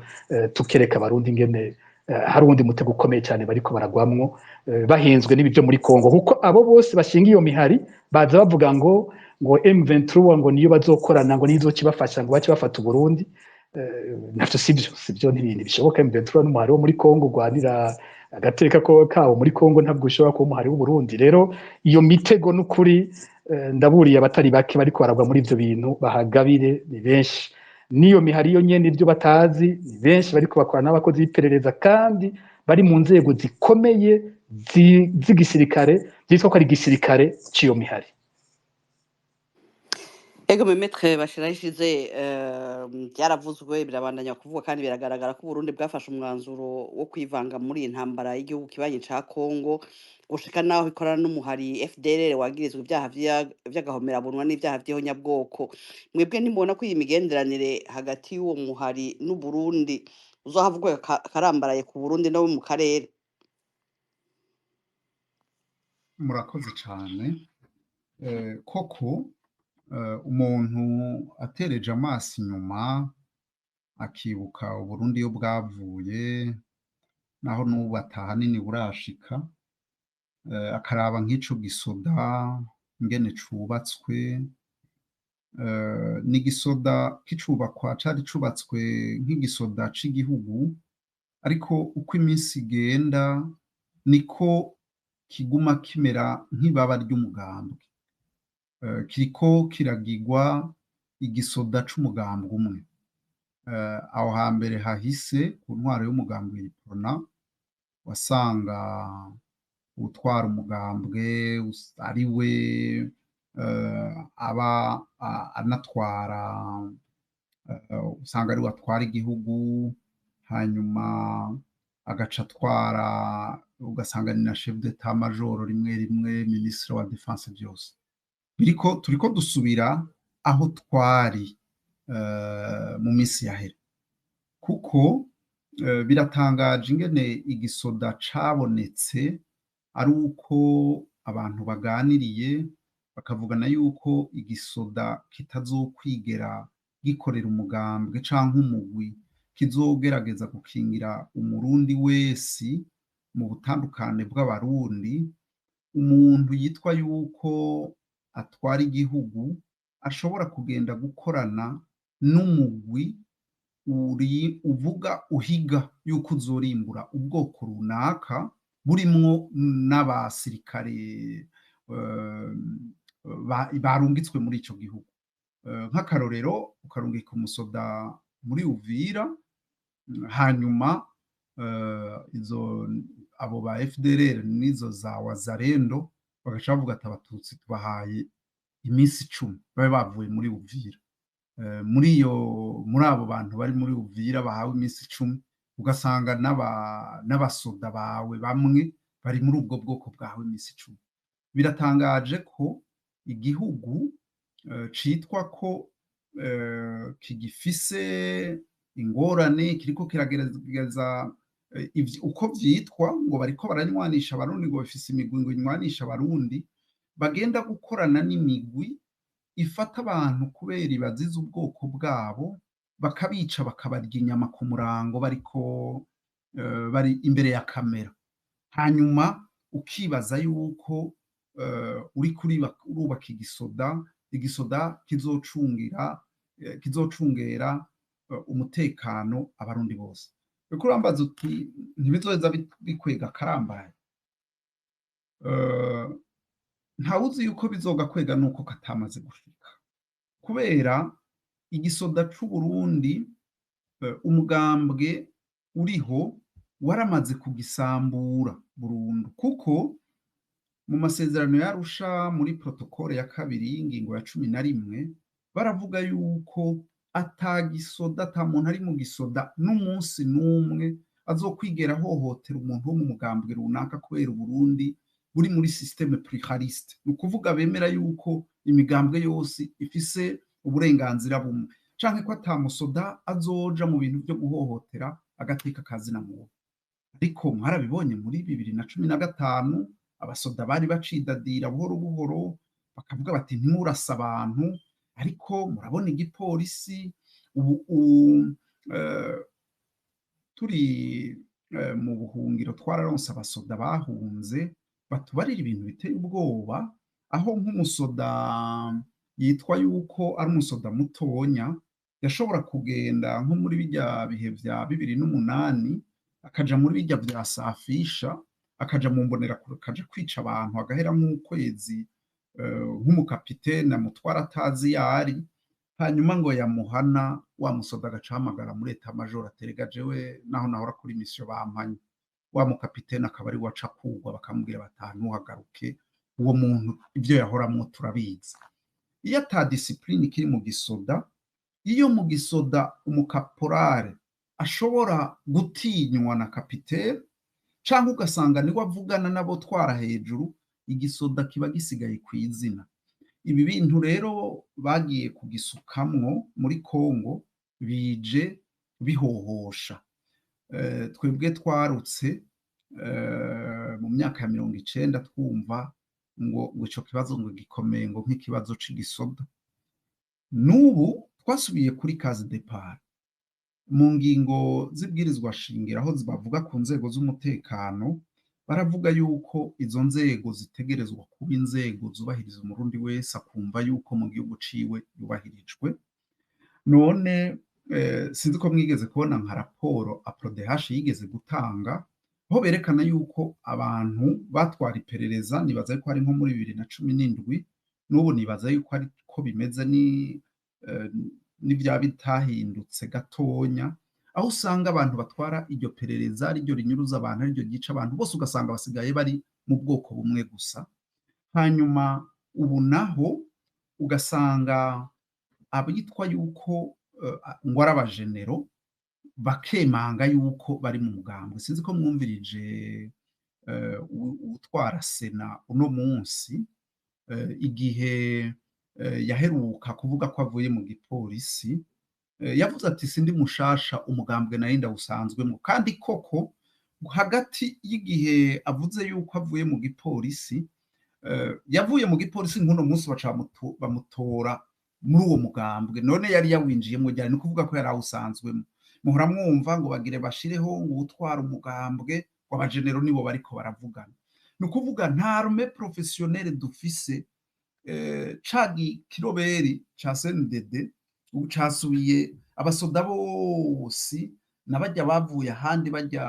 [SPEAKER 3] tukereka Abarundi ingene hari uwundi mutego ukomeye cyane bariko baragwamwo, bahenzwe n'ibi byo muri Congo, kuko abo bose bashinga iyo mihari baza bavuga ngo M23 ngo niyo bazokorana, ngo nizo kibafasha ngo bace bafata Uburundi. Navyo sivyo, ntibishoboka. M23 n'umuhari wo muri Kongo ugwanira agateka ko kawo muri Kongo, ntabwo ushobora kuba umuhari w'Uburundi. Rero iyo mitego n'ukuri, ndaburiye abatari bake bariko baragwa muri ivyo bintu, bahagabire, ni benshi. N'iyo mihari yo nyene, ibyo batazi, ni benshi bariko bakorana n'abakozi b'iperereza kandi bari mu nzego zikomeye z'igisirikare, vyitwa ko ari igisirikare c'iyo mihari.
[SPEAKER 2] Ego, Maître Bashirayishize, byaravuzwe, birabandanya kuvugwa kandi biragaragara ko Uburundi bwafashe umwanzuro wo kwivanga muri iyi ntambara y'igihugu kibanyi ca Kongo, gushika naho ikorana n'umuhari FDLR wagirizwa ibyaha vy'agahomerabunwa n'ivyaha vy'ihonyabwoko. Mwebwe ntimubona ko iyi migenderanire hagati y'uwo muhari n'Uburundi uzohavugwa karambaraye ku Burundi no mu karere?
[SPEAKER 4] Murakoze cyane. Koko umuntu atereje amaso inyuma akibuka Uburundi iyo bwavuye, naho n'ubu atahanini burashika, akaraba nk'ico gisoda ingene cubatswe, n'igisoda kicubakwa cari cubatswe nk'igisoda c'igihugu, ariko uko iminsi igenda niko kiguma kimera nk'ibaba ry'umugambwe. Kiriko kiragirwa igisoda c'umugambwe umwe. Aho hambere hahise ku ntwaro y'umugambwe Uprona, wasanga utwara umugambwe ari we aba anatwara, usanga ari we atwara igihugu, hanyuma agaca atwara, ugasanga ni na chef d'état major rimwe rimwe, ministre wa défense, byose. Biriko turiko dusubira aho twari mu minsi yahera, kuko biratangaje ingene igisoda cabonetse ari uko abantu baganiriye bakavugana yuko igisoda kitazokwigera gikorera umugambwe canke umugwi, kizogerageza gukingira Umurundi wese mu butandukane bw'Abarundi. Umuntu yitwa yuko atwara igihugu ashobora kugenda gukorana n'umugwi uri uvuga uhiga yuko uzorimbura ubwoko runaka, burimwo n'abasirikare barungitswe muri ico gihugu. Nk'akarorero, ukarungika umusoda muri Uvira, hanyuma izo abo ba FDLR n'izo za Wazalendo bagaca bavuga ati: "Abatutsi tubahaye iminsi 10 babe bavuye muri Uvira." Muri iyo, muri abo bantu bari muri Uvira bahawe iminsi 10, ugasanga n'abasoda bawe bamwe bari muri ubwo bwoko bwahawe iminsi 10. Biratangaje ko igihugu citwa ko kigifise ingorane, kiriko kiragerageza uko vyitwa ngo bariko baranywanisha Abarundi, ngo bafise imigwi ngo inywanisha Abarundi, bagenda gukorana n'imigwi ifata abantu kubera ibaziza ubwoko bwabo, bakabica, bakabarya inyama ku murango bariko bari imbere ya kamera. Hanyuma ukibaza yuko uriko urubaka igisoda kizocungera umutekano Abarundi bose. Uriko urambaza uti: "Ntibizoheza bikwega akarambaye?" Ntawuzi yuko bizogakwega nuko katamaze gushika, kubera igisoda c'Uburundi, umugambwe uriho waramaze kugisambura burundu, kuko mu masezerano y'Arusha, muri protocole ya kabiri y'ingingo ya 11, baravuga yuko ata gisoda, ata muntu ari mu gisoda n'umunsi n'umwe azokwigera ahohotera umuntu wo mu mugambwe runaka, kubera Uburundi buri muri système pluraliste, ni ukuvuga bemera yuko imigambwe yose ifise uburenganzira bumwe, canke ko ata musoda azoja mu bintu vyo guhohotera agateka kazina muntu. Ariko mwarabibonye muri 2015, abasoda bari bacidadira buhoro buhoro, bakavuga bati: "Ntimurase abantu." Ariko murabona igipolisi ubu turi mu buhungiro, twararonse abasoda bahunze batubarira ibintu biteye ubwoba, aho nk'umusoda yitwa yuko ari umusoda mutonya. Yashobora kugenda nko muri bijya bihe vya 2008, akaja muri bijya vya safisha, akaja mu mbonerakure, akaja kwica abantu, agahera nk'ukwezi nk'umukapitene amutwara atazi yari. Hanyuma ngo yamuhana wa musoda, agaca ahamagara muri état-major, aterega jewe naho nahora kuri mission bampanye. Wa mukapitene akaba ari waca kugwa, bakamubwira bati: "Ntuhagaruke, uwo muntu ibyo yahoramwo turabizi." Iyo ata discipline ikiri mu gisoda, iyo mu gisoda umukaporare ashobora gutinywa na kapitene, cyangwa ugasanga niwe avugana n'abo twara hejuru, igisoda kiba gisigaye ku izina. Ibi bintu rero bagiye kugisukamwo muri Kongo, bije bihohosha. Twebwe twarutse mu myaka ya 90 twumva ngo ico kibazo ngo gikomeye, ngo nk'ikibazo c'igisoda. N'ubu twasubiye kuri case départ. Mu ngingo z'ibwirizwa shingiro, aho bavuga ku nzego z'umutekano, baravuga yuko izo nzego zitegerezwa kuba inzego zubahiriza Umurundi wese, akumva yuko mu gihugu ciwe yubahirijwe. None sinzi ko mwigeze kubona nka raporo APRODH yigeze gutanga, aho berekana yuko abantu batwara iperereza, nibaza yuko ari nko muri 2017, n'ubu nibaza yuko ariko bimeze, ni n'ivyaba bitahindutse gatonya, aho usanga abantu batwara iryo perereza, ariryo rinyuruza abantu, ariryo ryica abantu bose, ugasanga basigaye bari mu bwoko bumwe gusa. Hanyuma ubu naho ugasanga abitwa yuko ngo ari abajenero bakemanga yuko bari mu mugambwe. Sinzi ko mwumvirije uwutwara Sena uno munsi, igihe yaheruka kuvuga ko avuye mu gipolisi, yavuze ati: "Sindi mushasha, umugambwe nari ndawusanzwemo." Kandi koko hagati y'igihe avuze yuko avuye mu gipolisi, yavuye mu gipolisi, nk'uno munsi baca bamutora muri uwo mugambwe. None yari yawinjiyemo ryari? Ni ukuvuga ko yari awusanzwemo. Muhora mwumva ngo bagire bashireho ngo utwara umugambwe w'abajenero, nibo bariko baravugana. Ni ukuvuga nta armée professionnelle dufise. Ca kiroberi ca CNDD ubu casubiye abasoda bose n'abajya bavuye ahandi, bajya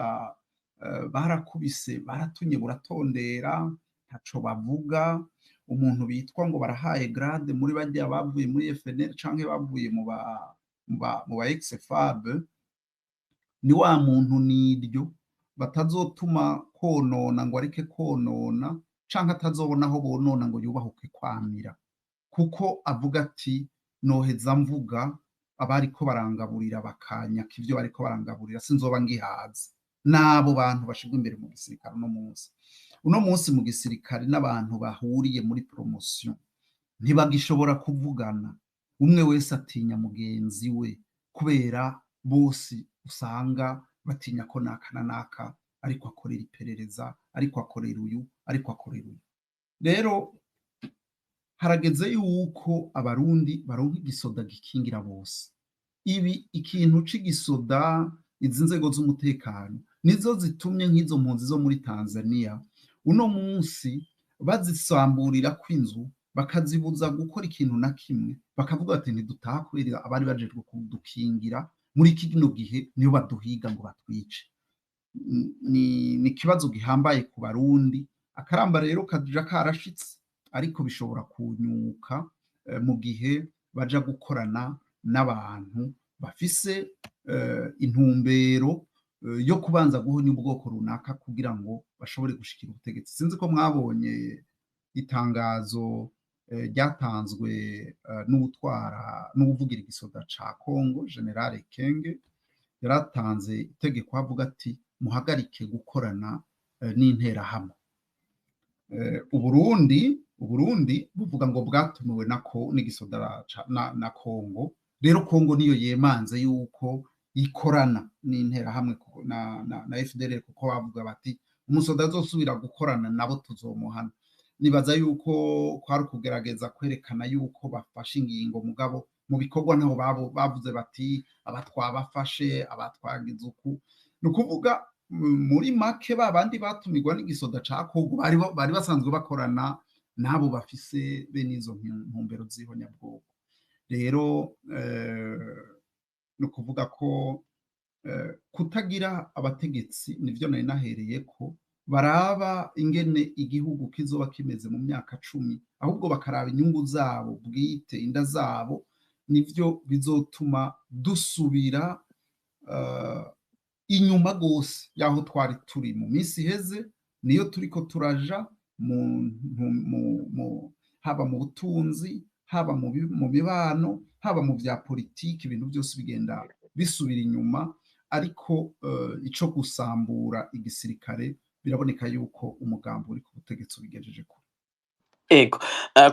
[SPEAKER 4] barakubise, baratunye, buratondera, ntaco bavuga. Umuntu bitwa ngo barahaye grade muri bajya bavuye muri FNL canke bavuye mu ba ex-FAB, ni wa muntu niryo batazotuma konona ngo areke konona, canke atazobona aho bonona ngo yubahuke kwamira, kuko avuga ati: "Noheza mvuga abariko barangaburira, bakanyaka ivyo bariko barangaburira, sinzoba ngihaze." N'abo bantu bashirwa imbere mu gisirikare uno munsi. Uno munsi mu gisirikare n'abantu bahuriye muri promotion ntibagishobora kuvugana, umwe wese atinya mugenzi we, kubera bose usanga batinya ko naka na naka ariko akorera iperereza, ariko akorera uyu, ariko akorera uyu. Rero harageze yuko Abarundi baronka igisoda gikingira bose. Ibi ikintu c'igisoda, izi nzego z'umutekano nizo zitumye nk'izo mpunzi zo muri Tanzania uno munsi bazisamburira kw'inzu, bakazibuza gukora ikintu na kimwe, bakavuga bati: "Ntidutaha kubera abari bajejwe kudukingira muri kino gihe niyo baduhiga ngo batwice." Ni ikibazo gihambaye ku Barundi. Akaramba rero kaja karashitse, ariko bishobora kunyuka mu gihe baja gukorana n'abantu bafise intumbero yo kubanza guhonya ubwoko runaka kugira ngo bashobore gushikira ubutegetsi. Sinzi ko mwabonye itangazo ryatanzwe n'uwutwara, n'uwuvugira igisoda ca Congo, Général Kenge. Yaratanze itegeko avuga ati: "Muhagarike gukorana n'Interahamwe." Uburundi buvuga ngo bwatumiwe nako n'igisoda na Congo. Rero Congo niyo yemanze yuko ikorana n'Interahamwe na FDLR, kuko bavuga bati: "Umusoda azosubira gukorana nabo tuzomuhana." Nibaza yuko kwari ukugerageza kwerekana yuko bafashe ingingo, mugabo mu bikorwa nabo bavuze bati: "Aba twabafashe, aba twagize uku." Ni ukuvuga muri make ba bandi batumirwa n'igisoda ca Kongo bari basanzwe bakorana n'abo bafise bene izo ntumbero z'ihonyabwoko. Rero Ni ukuvuga ko kutagira abategetsi, nivyo nari nahereye ko baraba ingene igihugu kizoba kimeze mu myaka 10, ahubwo bakaraba inyungu zabo bwite, inda zabo, nivyo bizotuma dusubira inyuma gose y'aho twari turi mu minsi iheze. Niyo turiko turaja mu haba mu butunzi, haba mu mibano, haba mu vya politiki, ibintu byose bigenda bisubira inyuma. Ariko ico gusambura igisirikare, biraboneka yuko umugambi uri ku butegetsi ubigejeje kure.
[SPEAKER 1] Ego,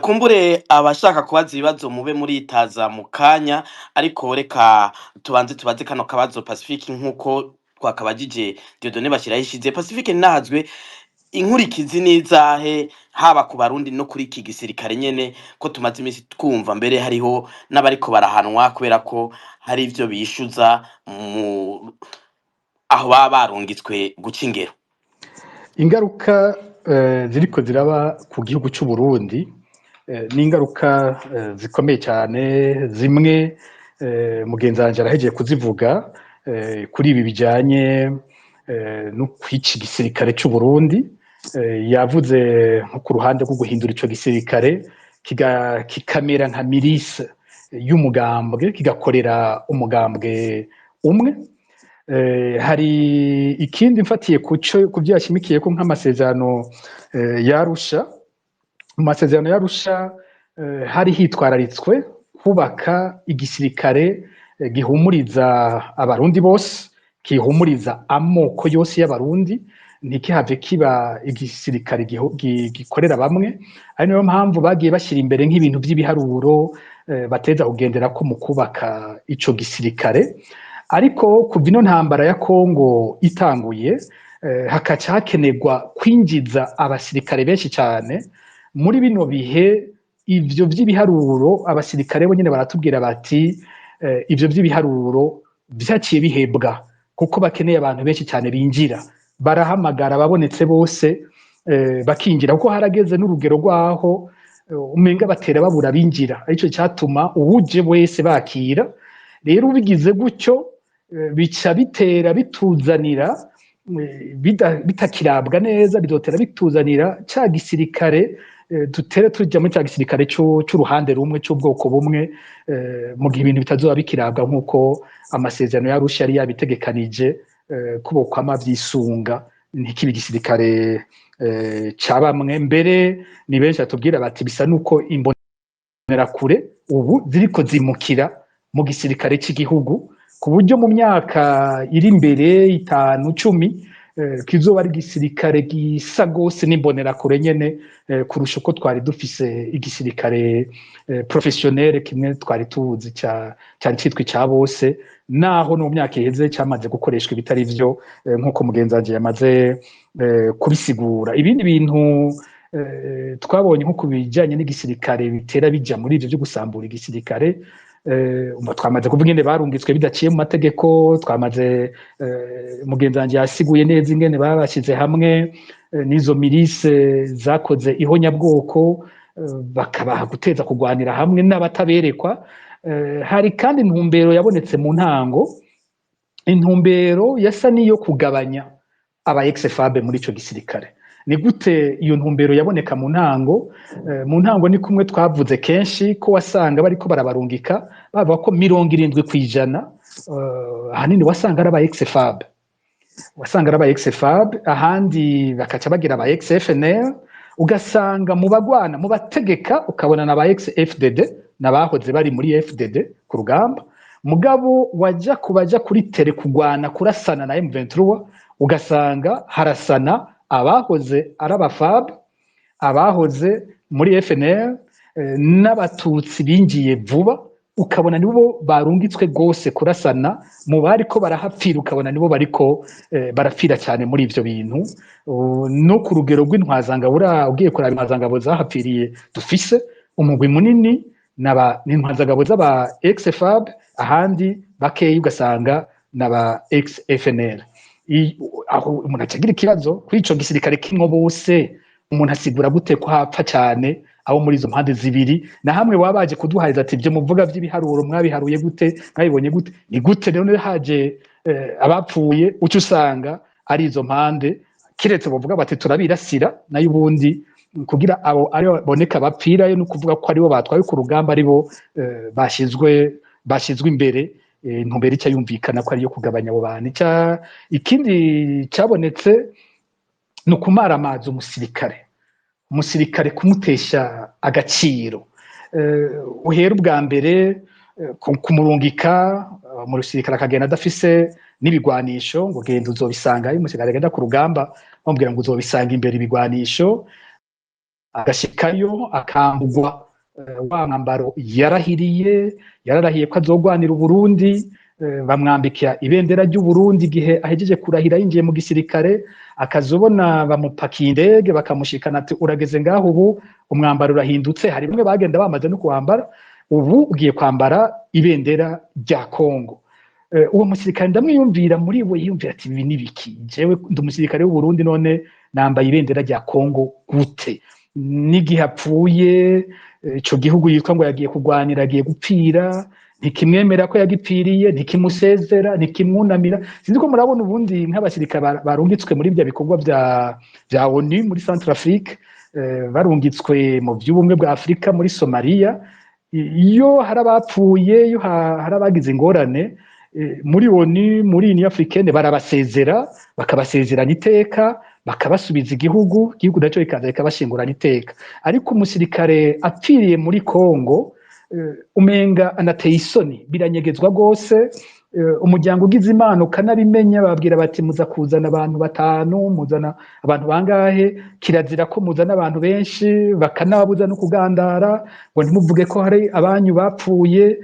[SPEAKER 1] kumbure abashaka kubaza ibibazo mube muritaza mu kanya, ariko reka tubanze tubaze kano kabazo Pacifique nkuko twakabajije Dieudonné Bashirahishize. Pacifique Ninahazwe, inkurikizi n'izahe haba ku Barundi no kuri iki gisirikare nyene, ko tumaze iminsi twumva mbere hariho n'abariko barahanwa kubera ko hari ivyo bishuza mu aho baba barungitswe guca ingero?
[SPEAKER 3] Ingaruka ziriko ziraba ku gihugu c'u Burundi ni ingaruka zikomeye cyane. Zimwe mugenzi wanje arahejeje kuzivuga kuri ibi bijanye no kwica igisirikare c'u Burundi. Yavuze nko ku ruhande rwo guhindura ico gisirikare kikamera nka milice y'umugambwe, kigakorera umugambwe umwe. Hari ikindi mfatiye ku byo yashimikiye ko nk'amasezerano y'Arusha. Mu masezerano y'Arusha hari hitwararitswe kubaka igisirikare gihumuriza Abarundi bose, gihumuriza amoko yose y'Abarundi, ntikihave kiba igisirikare gikorera bamwe. Ari niyo mpamvu bagiye bashyira imbere nk'ibintu by'ibiharuro bateza kugendera ko mu kubaka ico gisirikare. Ariko kuva ino ntambara ya Kongo itanguye, hakaca hakenerwa kwinjiza abasirikare benshi cyane muri bino bihe, ivyo vy'ibiharuro abasirikare bo nyene baratubwira bati ivyo vy'ibiharuro vyaciye bihebwa kuko bakeneye abantu benshi cyane binjira. Barahamagara ababonetse bose bakinjira, kuko harageze n'urugero rwaho umenga batera babura binjira, arico cyatuma uwuje wese bakira. Rero ubigize gutyo, bica bitera bituzanira bitakirabwa neza, bizotera bituzanira ca gisirikare dutere tujya muri ca gisirikare c'uruhande rumwe, c'ubwoko bumwe, mu gihe ibintu bitazoba bikirabwa nk'uko amasezerano y'Arusha yari yabitegekanije, ko bokwama vyisunga, ntikibe igisirikare ca bamwe. Mbere ni benshi batubwira bati bisa nuko imbonerakure ubu ziriko zimukira mu gisirikare c'igihugu, ku buryo mu myaka iri imbere 5, 10, kizoba ari igisirikare gisa gose n'imbonerakure nyene kurusha uko twari dufise igisirikare professionnel kimwe twari tuzi cari citwa ica bose, naho no mu myaka iheze camaze gukoreshwa ibitari vyo, nk'uko mugenzi wanje yamaze kubisigura. Ibindi bintu twabonye nko ku bijanye n'igisirikare bitera bija muri ivyo vyo gusambura igisirikare, twamaze kuvuga ingene barungitswe bidaciye mu mategeko. Twamaze, mugenzi wanje yasiguye neza ingene babashize hamwe n'izo milice zakoze ihonyabwoko, bakabaha guteza kugwanira hamwe n'abataberekwa. Hari kandi intumbero yabonetse mu ntango, intumbero yasa n'iyo kugabanya aba ex-FAB muri ico gisirikare. Ni gute iyo ntumbero yaboneka mu ntango? Mu ntango ni kumwe twavuze kenshi ko wasanga bariko barabarungika bavuga ko 70% ahanini wasanga ari aba ex-FAB, wasanga ari aba ex-FAB, ahandi bakaca bagira aba ex-FNL. Ugasanga mu bagwana, mu bategeka, ukabona na ba ex-FDD n'abahoze bari muri FDD ku rugamba. Mugabo waja kubaja kuri terrain kugwana, kurasana na M23, ugasanga harasana abahoze ari abafab, abahoze muri FNL, n'abatutsi binjiye vuba. Ukabona nibo barungitswe gose kurasana mu bariko barahapfira, ukabona nibo bariko barapfira cyane muri ivyo bintu. No ku rugero rw'intwazangabo, ugiye kuraba intwazangabo zahapfiriye, dufise umugwi munini n'intwazangabo z'aba ex-FAB, ahandi bakeyi ugasanga n'aba ex-FNL. Aho umuntu acagira ikibazo kuri ico gisirikare kimwe bose, umuntu asigura gute ko hapfa cyane abo muri izo mpande zibiri. Na hamwe baba baje kuduhariza ati ibyo muvuga by'ibiharuro mwabiharuye gute, mwabibonye gute, ni gute? Rero haje abapfuye, uca usanga ari izo mpande, kiretse bavuga bati turabirasira. Nayo ubundi kugira abo ari boneka bapfirayo, no kuvuga ko aribo batwaye ku rugamba, aribo bashyizwe imbere, intumbero ica yumvikana ko ariyo kugabanya abo bantu. Ikindi cyabonetse ni ukumaramaza umusirikare, kumutesha agaciro. Uhera ubwa mbere kumurungika mu rusirikare, akagenda adafise n'ibigwanisho, ngo genda uzobisangayo. Umusirikare agenda ku rugamba bamubwira ngo uzobisanga imbere ibigwanisho, agashikayo akambugwa wa mwambaro yarahiriye, yararahiye ko azogwanira Uburundi. Bamwambika ibendera ry'Uburundi igihe ahejeje kurahira yinjiye mu gisirikare, akazobona bamupakiye indege bakamushikana, ati urageze ngaho, ubu umwambaro urahindutse. Hari bamwe bagenda bamaze no kuwambara, ubu ugiye kwambara ibendera rya Kongo. Uwo musirikare ndamwiyumvira, muri we yiyumvira ati ibi nibiki? Jewe ndi umusirikare w'Uburundi, none nambaye ibendera rya Kongo gute? N'igihe apfuye, ico gihugu yitwa ngo yagiye kurwanira, agiye gupfira, ntikimwemera ko yagipfiriye, ntikimusezera, ntikimwunamira. Sinzi ko murabona ubundi nk'abasirikare barungitswe muri bya bikorwa bya ONU muri Centrafrique, barungitswe mu by'ubumwe bwa Afrika muri Somalia, iyo hari abapfuye, iyo hari abagize ingorane muri ONU, muri Union Africaine, barabasezera, bakabasezeranya iteka, bakabasubiza igihugu, igihugu nacyo kikaza kikabashingurana iteka. Ariko umusirikare apfiriye muri Kongo, umenga anateye isoni, biranyegezwa rwose. Umuryango ugize Imana ukanabimenya, babwira bati muza kuzana abantu batanu, muzana abantu bangahe, kirazira ko muzana abantu benshi, bakanababuza no kugandara ngo ntimuvuge ko hari abanyu bapfuye.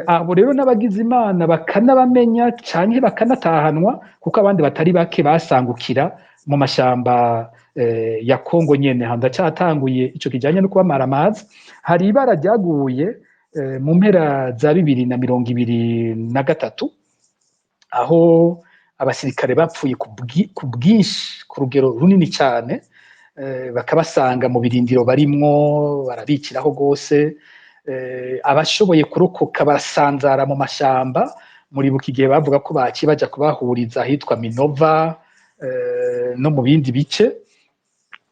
[SPEAKER 3] Abo rero n'abagize Imana bakanabamenya canke bakanatahanwa, kuko abandi batari bake basangukira mu mashamba ya Kongo nyene. Ndacatanguye ico kijanye no kubamara amazi. Hari ibara ryaguye mu mpera za 2023, aho abasirikare bapfuye ku bwinshi, ku rugero runini cyane, bakabasanga mu birindiro barimwo, barabikiraho rwose. Abashoboye kurokoka barasanzara mu mashamba. Muribuka igihe bavuga ko baciye baja kubahuriza ahitwa Minova no mu bindi bice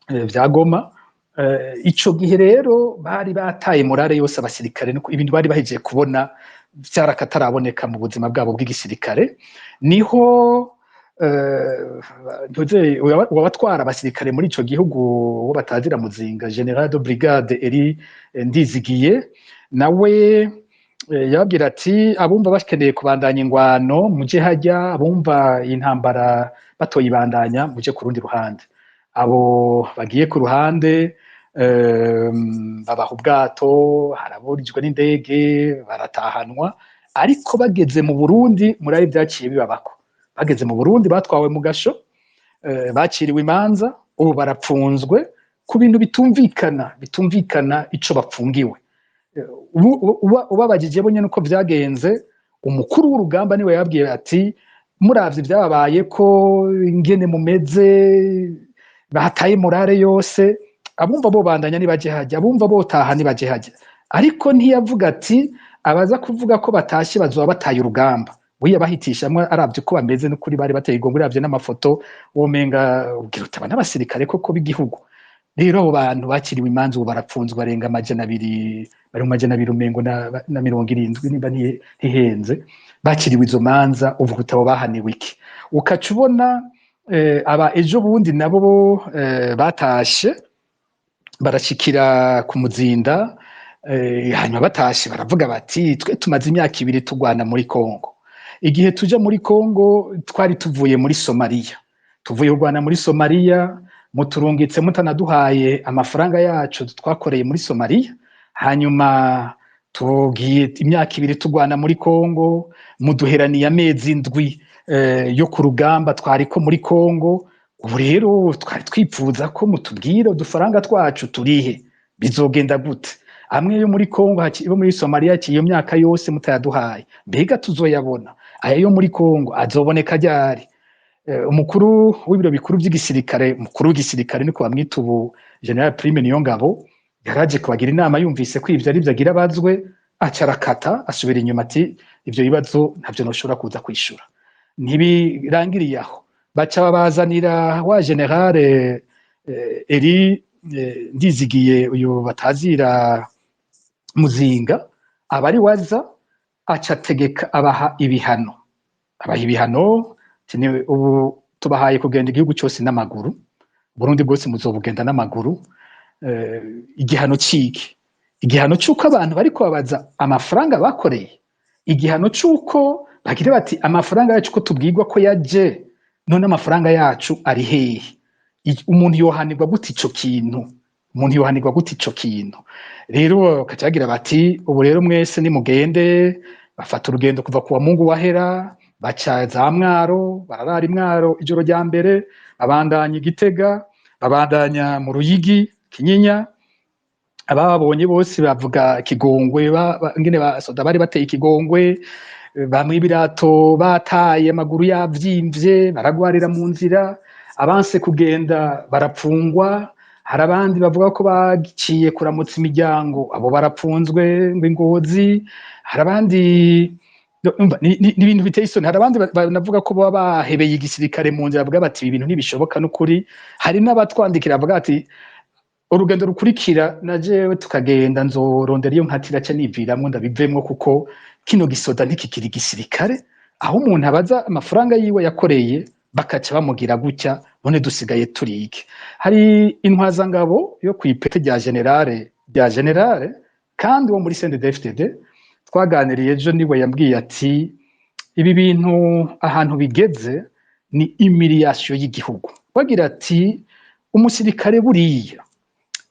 [SPEAKER 3] vya Goma. Ico gihe rero bari bataye morale yose abasirikare, ibintu bari bahejeje kubona vyarakataraboneka mu buzima bwabo bw'igisirikare. Niho uwabatwara abasirikare muri ico gihugu, wo batazira Muzinga, General de Brigade Eri Ndizigiye, nawe yababwira ati abumva bakeneye kubandanya ingwano muje hajya, abumva intambara batoyibandanya muje ku rundi ruhande. Abo bagiye ku ruhande babaha ubwato, haraburijwe n'indege, baratahanwa. Ariko bageze mu Burundi, muri byaciye bibabako, bageze mu Burundi batwawe mu gasho, bakiriwe imanza, ubu barapfunzwe ku bintu bitumvikana ico bapfungiwe. Ubabajije bo nyene uko vyagenze, umukuru w'urugamba niwe yababwiye ati muravye vyababaye ko ingene mumeze, bahataye morale yose, abumva bo bandanya nibaje hajya, abumva botaha nibaje hajya. Ariko ntiyavuga ati abaza kuvuga ko batashye bazoba bataye urugamba. We yabahitishamwe aravye ko bameze, n'ukuri bari bateye igomwe, uravye n'amafoto womenga ugira utaba n'abasirikare koko b'igihugu. Rero abo bantu bakiriwe imanza ubu barapfunzwe, barenga 200, bari mu 270 umengo na 70 nimba ntihenze. Bakiriwe izo manza, uvuga utabo bahaniwe iki? Ukaca ubona aba ejo bundi nabo batashe barashikira ku Muzinda, hanyuma batashe baravuga bati twe tumaze imyaka 2 tugwana muri Kongo. Igihe tuja muri Kongo twari tuvuye muri Somalia, tuvuye kurwana muri Somalia, muturungitse mutanaduhaye amafaranga yacu twakoreye muri Somalia, hanyuma tugiye imyaka 2 tugwana muri Kongo, muduheraniye amezi 7 yo ku rugamba twariko muri Kongo. Ubu rero twari twipfuza ko mutubwira udufaranga twacu turihe, bizogenda gute? Amwe yo muri Kongo yo muri Somalia iyo myaka yose mutayaduhaye, mbega tuzoyabona? Aya yo muri Kongo azoboneka ryari? Umukuru w'ibiro bikuru by'igisirikare, umukuru w'igisirikare niko bamwita ubu, General Prime Niyongabo, Yaraje kubagira inama, yumvise ko ivyo ari vyo agira abazwe, aca arakata asubira inyuma, ati ivyo bibazo ntavyo noshobora kuza kwishura. Ntibirangiriye aho, baca babazanira wa général Eri Ndizigiye, uyu batazira Muzinga, aba ari waza, aca ategeka abaha ibihano, abaha ibihano ati, "Ubu tubahaye kugenda igihugu cyose n'amaguru, Burundi bwose muzobugenda n'amaguru." Igihano ciki? Igihano c'uko abantu bariko babaza amafaranga bakoreye, igihano c'uko bagira bati amafaranga yacu ko tubwirwa ko yaje, none amafaranga yacu ari hehe? Umuntu yohanirwa gute ico kintu? Umuntu yohanirwa gute ico kintu? Rero bakaca bagira bati ubu rero mwese nimugende. Bafata urugendo kuva kuwa Mungu wahera, baca za Mwaro, bararara i Mwaro ijoro rya mbere, babandanya Igitega, babandanya mu Ruyigi, Kinyinya. Ababonye bose bavuga ikigongwe, ngene basoda bari bateye ikigongwe, bamwe ibirato bataye, amaguru yavyimvye, baragwarira mu nzira, abanse kugenda barapfungwa. Hari abandi bavuga ko baciye kuramutsa imiryango, abo barapfunzwe ngo Ingozi. Hari abandi, umva, ni ibintu biteye isoni. Hari abandi banavuga ko baba bahebeye igisirikare mu nzira, bavuga bati ibi bintu ntibishoboka n'ukuri. Hari n'abatwandikira bavuga bati urugendo rukurikira na jewe tukagenda, nzorondera iyo nkatira ca niviramwo ndabivemwo, kuko kino gisoda ntikikiri igisirikare, aho umuntu abaza amafaranga yiwe yakoreye bakaca bamugira gutya. None dusigaye turike? Hari intwazangabo yo kw'ipete rya général, rya général kandi wo muri CNDD-FDD twaganiriye ejo, niwe yambwiye ati ibi bintu ahantu bigeze ni humiliation y'igihugu. Bagira ati umusirikare, buriya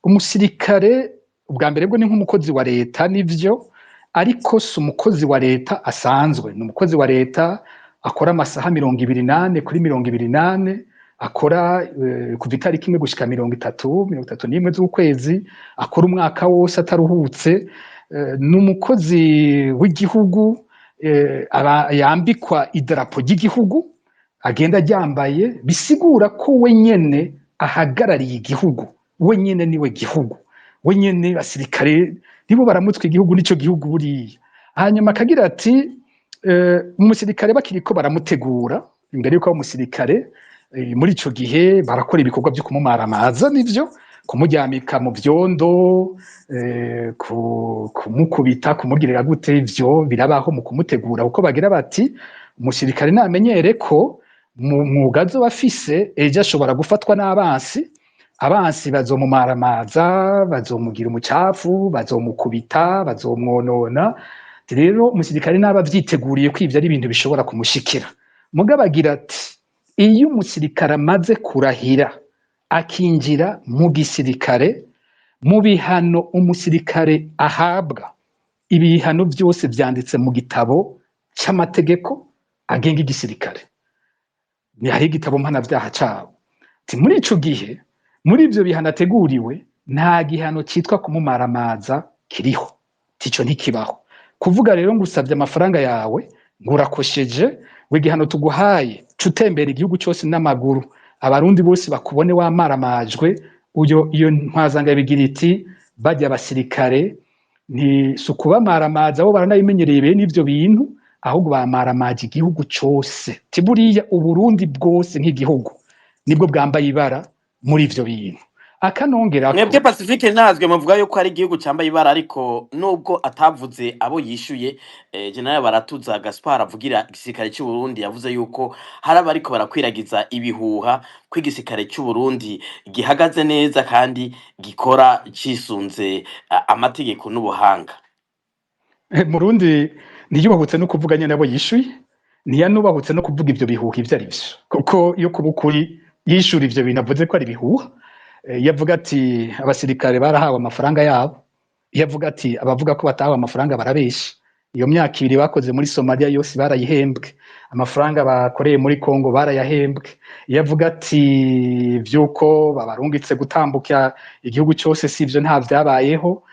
[SPEAKER 3] umusirikare ubwa mbere bwo ni nk'umukozi wa leta, nivyo, ariko si umukozi wa leta asanzwe, ni umukozi wa leta akora amasaha 24 kuri 24, akora kuva itariki 1 gushika 30, 31 z'ukwezi, akora umwaka wose ataruhutse. Ni umukozi w'igihugu, aba yambikwa idarapo ry'igihugu, agenda aryambaye, bisigura ko we nyene ahagarariye igihugu, we nyene niwe gihugu, we nyene basirikare nibo baramutswe igihugu, nico gihugu buriya. Hanyuma akagira ati umusirikare bakiriko baramutegura imbere yuko aba umusirikare, muri ico gihe barakora ibikorwa vyo kumumaramaza, nivyo kumuryamika mu vyondo, kumukubita, kumugirira gute, ivyo birabaho mu kumutegura, kuko bagira bati umusirikare namenyere ko mu mwuga azoba afise ejo ashobora gufatwa n'abansi, abansi bazomumaramaza, bazomugira umucafu, bazomukubita, bazomwonona. Rero umusirikare naba avyiteguriye ko ivyo ari ibintu bishobora kumushikira. Mugabo agira ati iyo umusirikare amaze kurahira akinjira mu gisirikare, mu bihano umusirikare ahabwa, ibihano vyose vyanditse mu gitabo c'amategeko agenga igisirikare, ni hari igitabo mpanavyaha cabo. Ati muri ico gihe, muri ivyo bihano ateguriwe, nta gihano citwa kumumaramaza kiriho, tico ntikibaho. Kuvuga rero ngo usavye amafaranga yawe, ngo urakosheje, ngo igihano tuguhaye cutembera igihugu cose n'amaguru, abarundi bose bakubone wamaramajwe, uyo iyo ntwazanga bigira iti bajya abasirikare nti si ukubamaramaza, bo baranabimenyereye bene ivyo bintu, ahubwo bamaramaje igihugu cose. Tiburiya Uburundi bwose nk'igihugu nibwo bwambaye ibara muri ivyo bintu. Akanongerako
[SPEAKER 1] Mwebwe Pacifique ntazwe muvuga yuko ari igihugu cyambaye ibara, ariko nubwo atavuze abo yishuye, General Baratuza Gaspard avugira igisirikare cy'u Burundi yavuze yuko hari abariko barakwiragiza ibihuha ko igisirikare cy'u Burundi gihagaze neza kandi gikora cisunze amategeko n'ubuhanga.
[SPEAKER 3] Murundi ntiyubahutse no kuvuga nyene abo yishuye, ntiyanubahutse no kuvuga ivyo bihuha ivyo ari vyo, kuko iyo kuba ukuri yishura ivyo bintu avuze ko ari ibihuha. Yavuga ati abasirikare barahawe amafaranga yabo, yavuga ati abavuga ko batahawe amafaranga barabesha, iyo myaka 2 bakoze muri Somalia yose barayihembwe, amafaranga bakoreye muri Congo barayahembwe. Yavuga ati vyuko babarungitse gutambuka igihugu cyose sivyo, nta vyabayeho.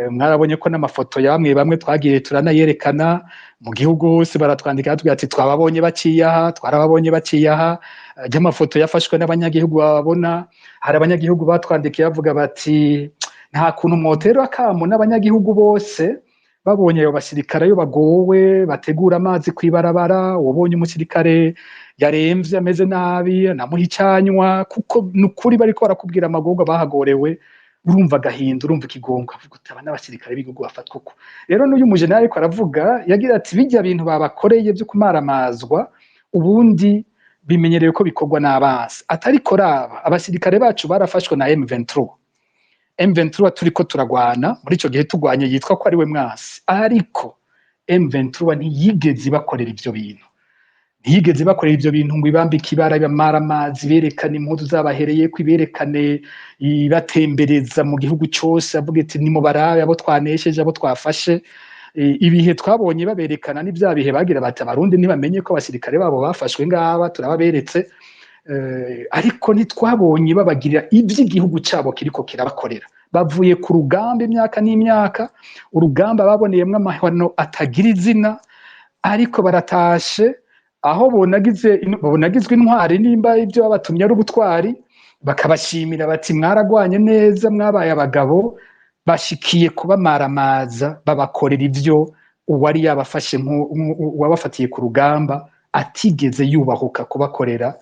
[SPEAKER 3] Mwarabonye ko n'amafoto ya bamwe bamwe twagiye turanayerekana mu gihugu hose, baratwandika batubwira ati twababonye baciye aha, twarababonye baciye aha. Ry'amafoto yafashwe n'abanyagihugu bababona. Hari abanyagihugu batwandikiye bavuga bati nta kuntu mwotera akamo n'abanyagihugu bose babonye ayo basirikare ayo bagowe bategura amazi kw'ibarabara, ubonye umusirikare yaremvye ameze nabi namuha icanywa, kuko nukuri bariko barakubwira amagorwa bahagorewe, urumva agahinda, urumva ikigongo, avuga uti aba n'abasirikare b'igihugu bafatwa uko. Rero n'uyu mujenerali ariko aravuga yagira ati bijya bintu babakoreye byo kumaramazwa ubundi bimenyerewe ko bikorwa n'abansi, atariko raba abasirikare bacu barafashwe na M23. M23 turiko turagwana muri ico gihe tugwanye yitwa ko ari we mwasi, ariko M23 ntiyigeze ibakorera ivyo bintu, ntiyigeze bakorera ivyo bintu ngo ibambike ibara, ibamara amazi, berekane impuzu zabahereye ko, iberekane ibatembereza mu gihugu cose, avuga iti nimubarabe abo twanesheje, abo twafashe. Ibihe twabonye baberekana ni vya bihe bagira bati abarundi ntibamenye ko abasirikare babo bafashwe, ngaba turababeretse. Ariko ntitwabonye babagirira ivy'igihugu cabo kiriko kirabakorera. Bavuye ku rugamba imyaka n'imyaka, urugamba baboneyemwo amahano atagira izina, ariko baratashe aho bonagizwe intwari, nimba ibyo babatumye ari ubutwari, bakabashimira bati mwaragwanye neza, mwabaye abagabo. Bashikiye kubamaramaza, babakorera ivyo uwari yabafashe uwabafatiye ku rugamba atigeze yubahuka kubakorera.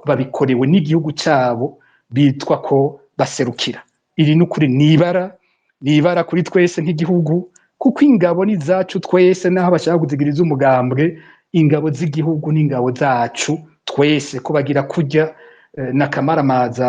[SPEAKER 3] Babikorewe n'igihugu cyabo bitwa ko baserukira. Iri n'ukuri nibara nibara kuri twese nk'igihugu, kuko ingabo ni zacu twese, naho bashaka kuzigiriza umugambwe, ingabo z'igihugu n'ingabo zacu twese. Kubagira kurya n'akamaramaza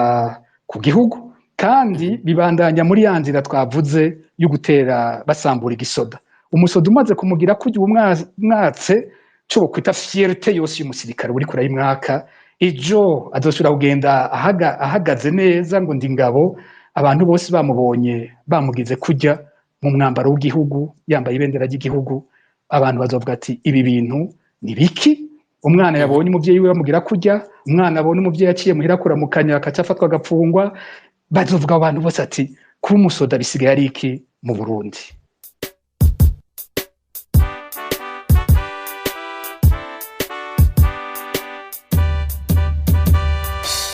[SPEAKER 3] ku gihugu, kandi bibandanya muri ya nzira twavuze yo gutera basambura igisoda. Umusoda umaze kumugira kurya umwatse cyo kwita fierté yose y'umusirikare uri kurayimwaka, ejo azosubira kugenda ahagaze neza ngo ndi ingabo, abantu bose bamubonye bamugize kurya mu mwambaro w'igihugu, yambaye ibendera ry'igihugu, abantu bazovuga ati ibi bintu ni biki? Umwana yabonye umuvyeyi we bamugira kurya, umwana abonye umuvyeyi aciye muhira kuramukanya akaca afatwa agapfungwa, bazovuga abantu bose ati kuba umusoda bisigaye ari iki mu Burundi?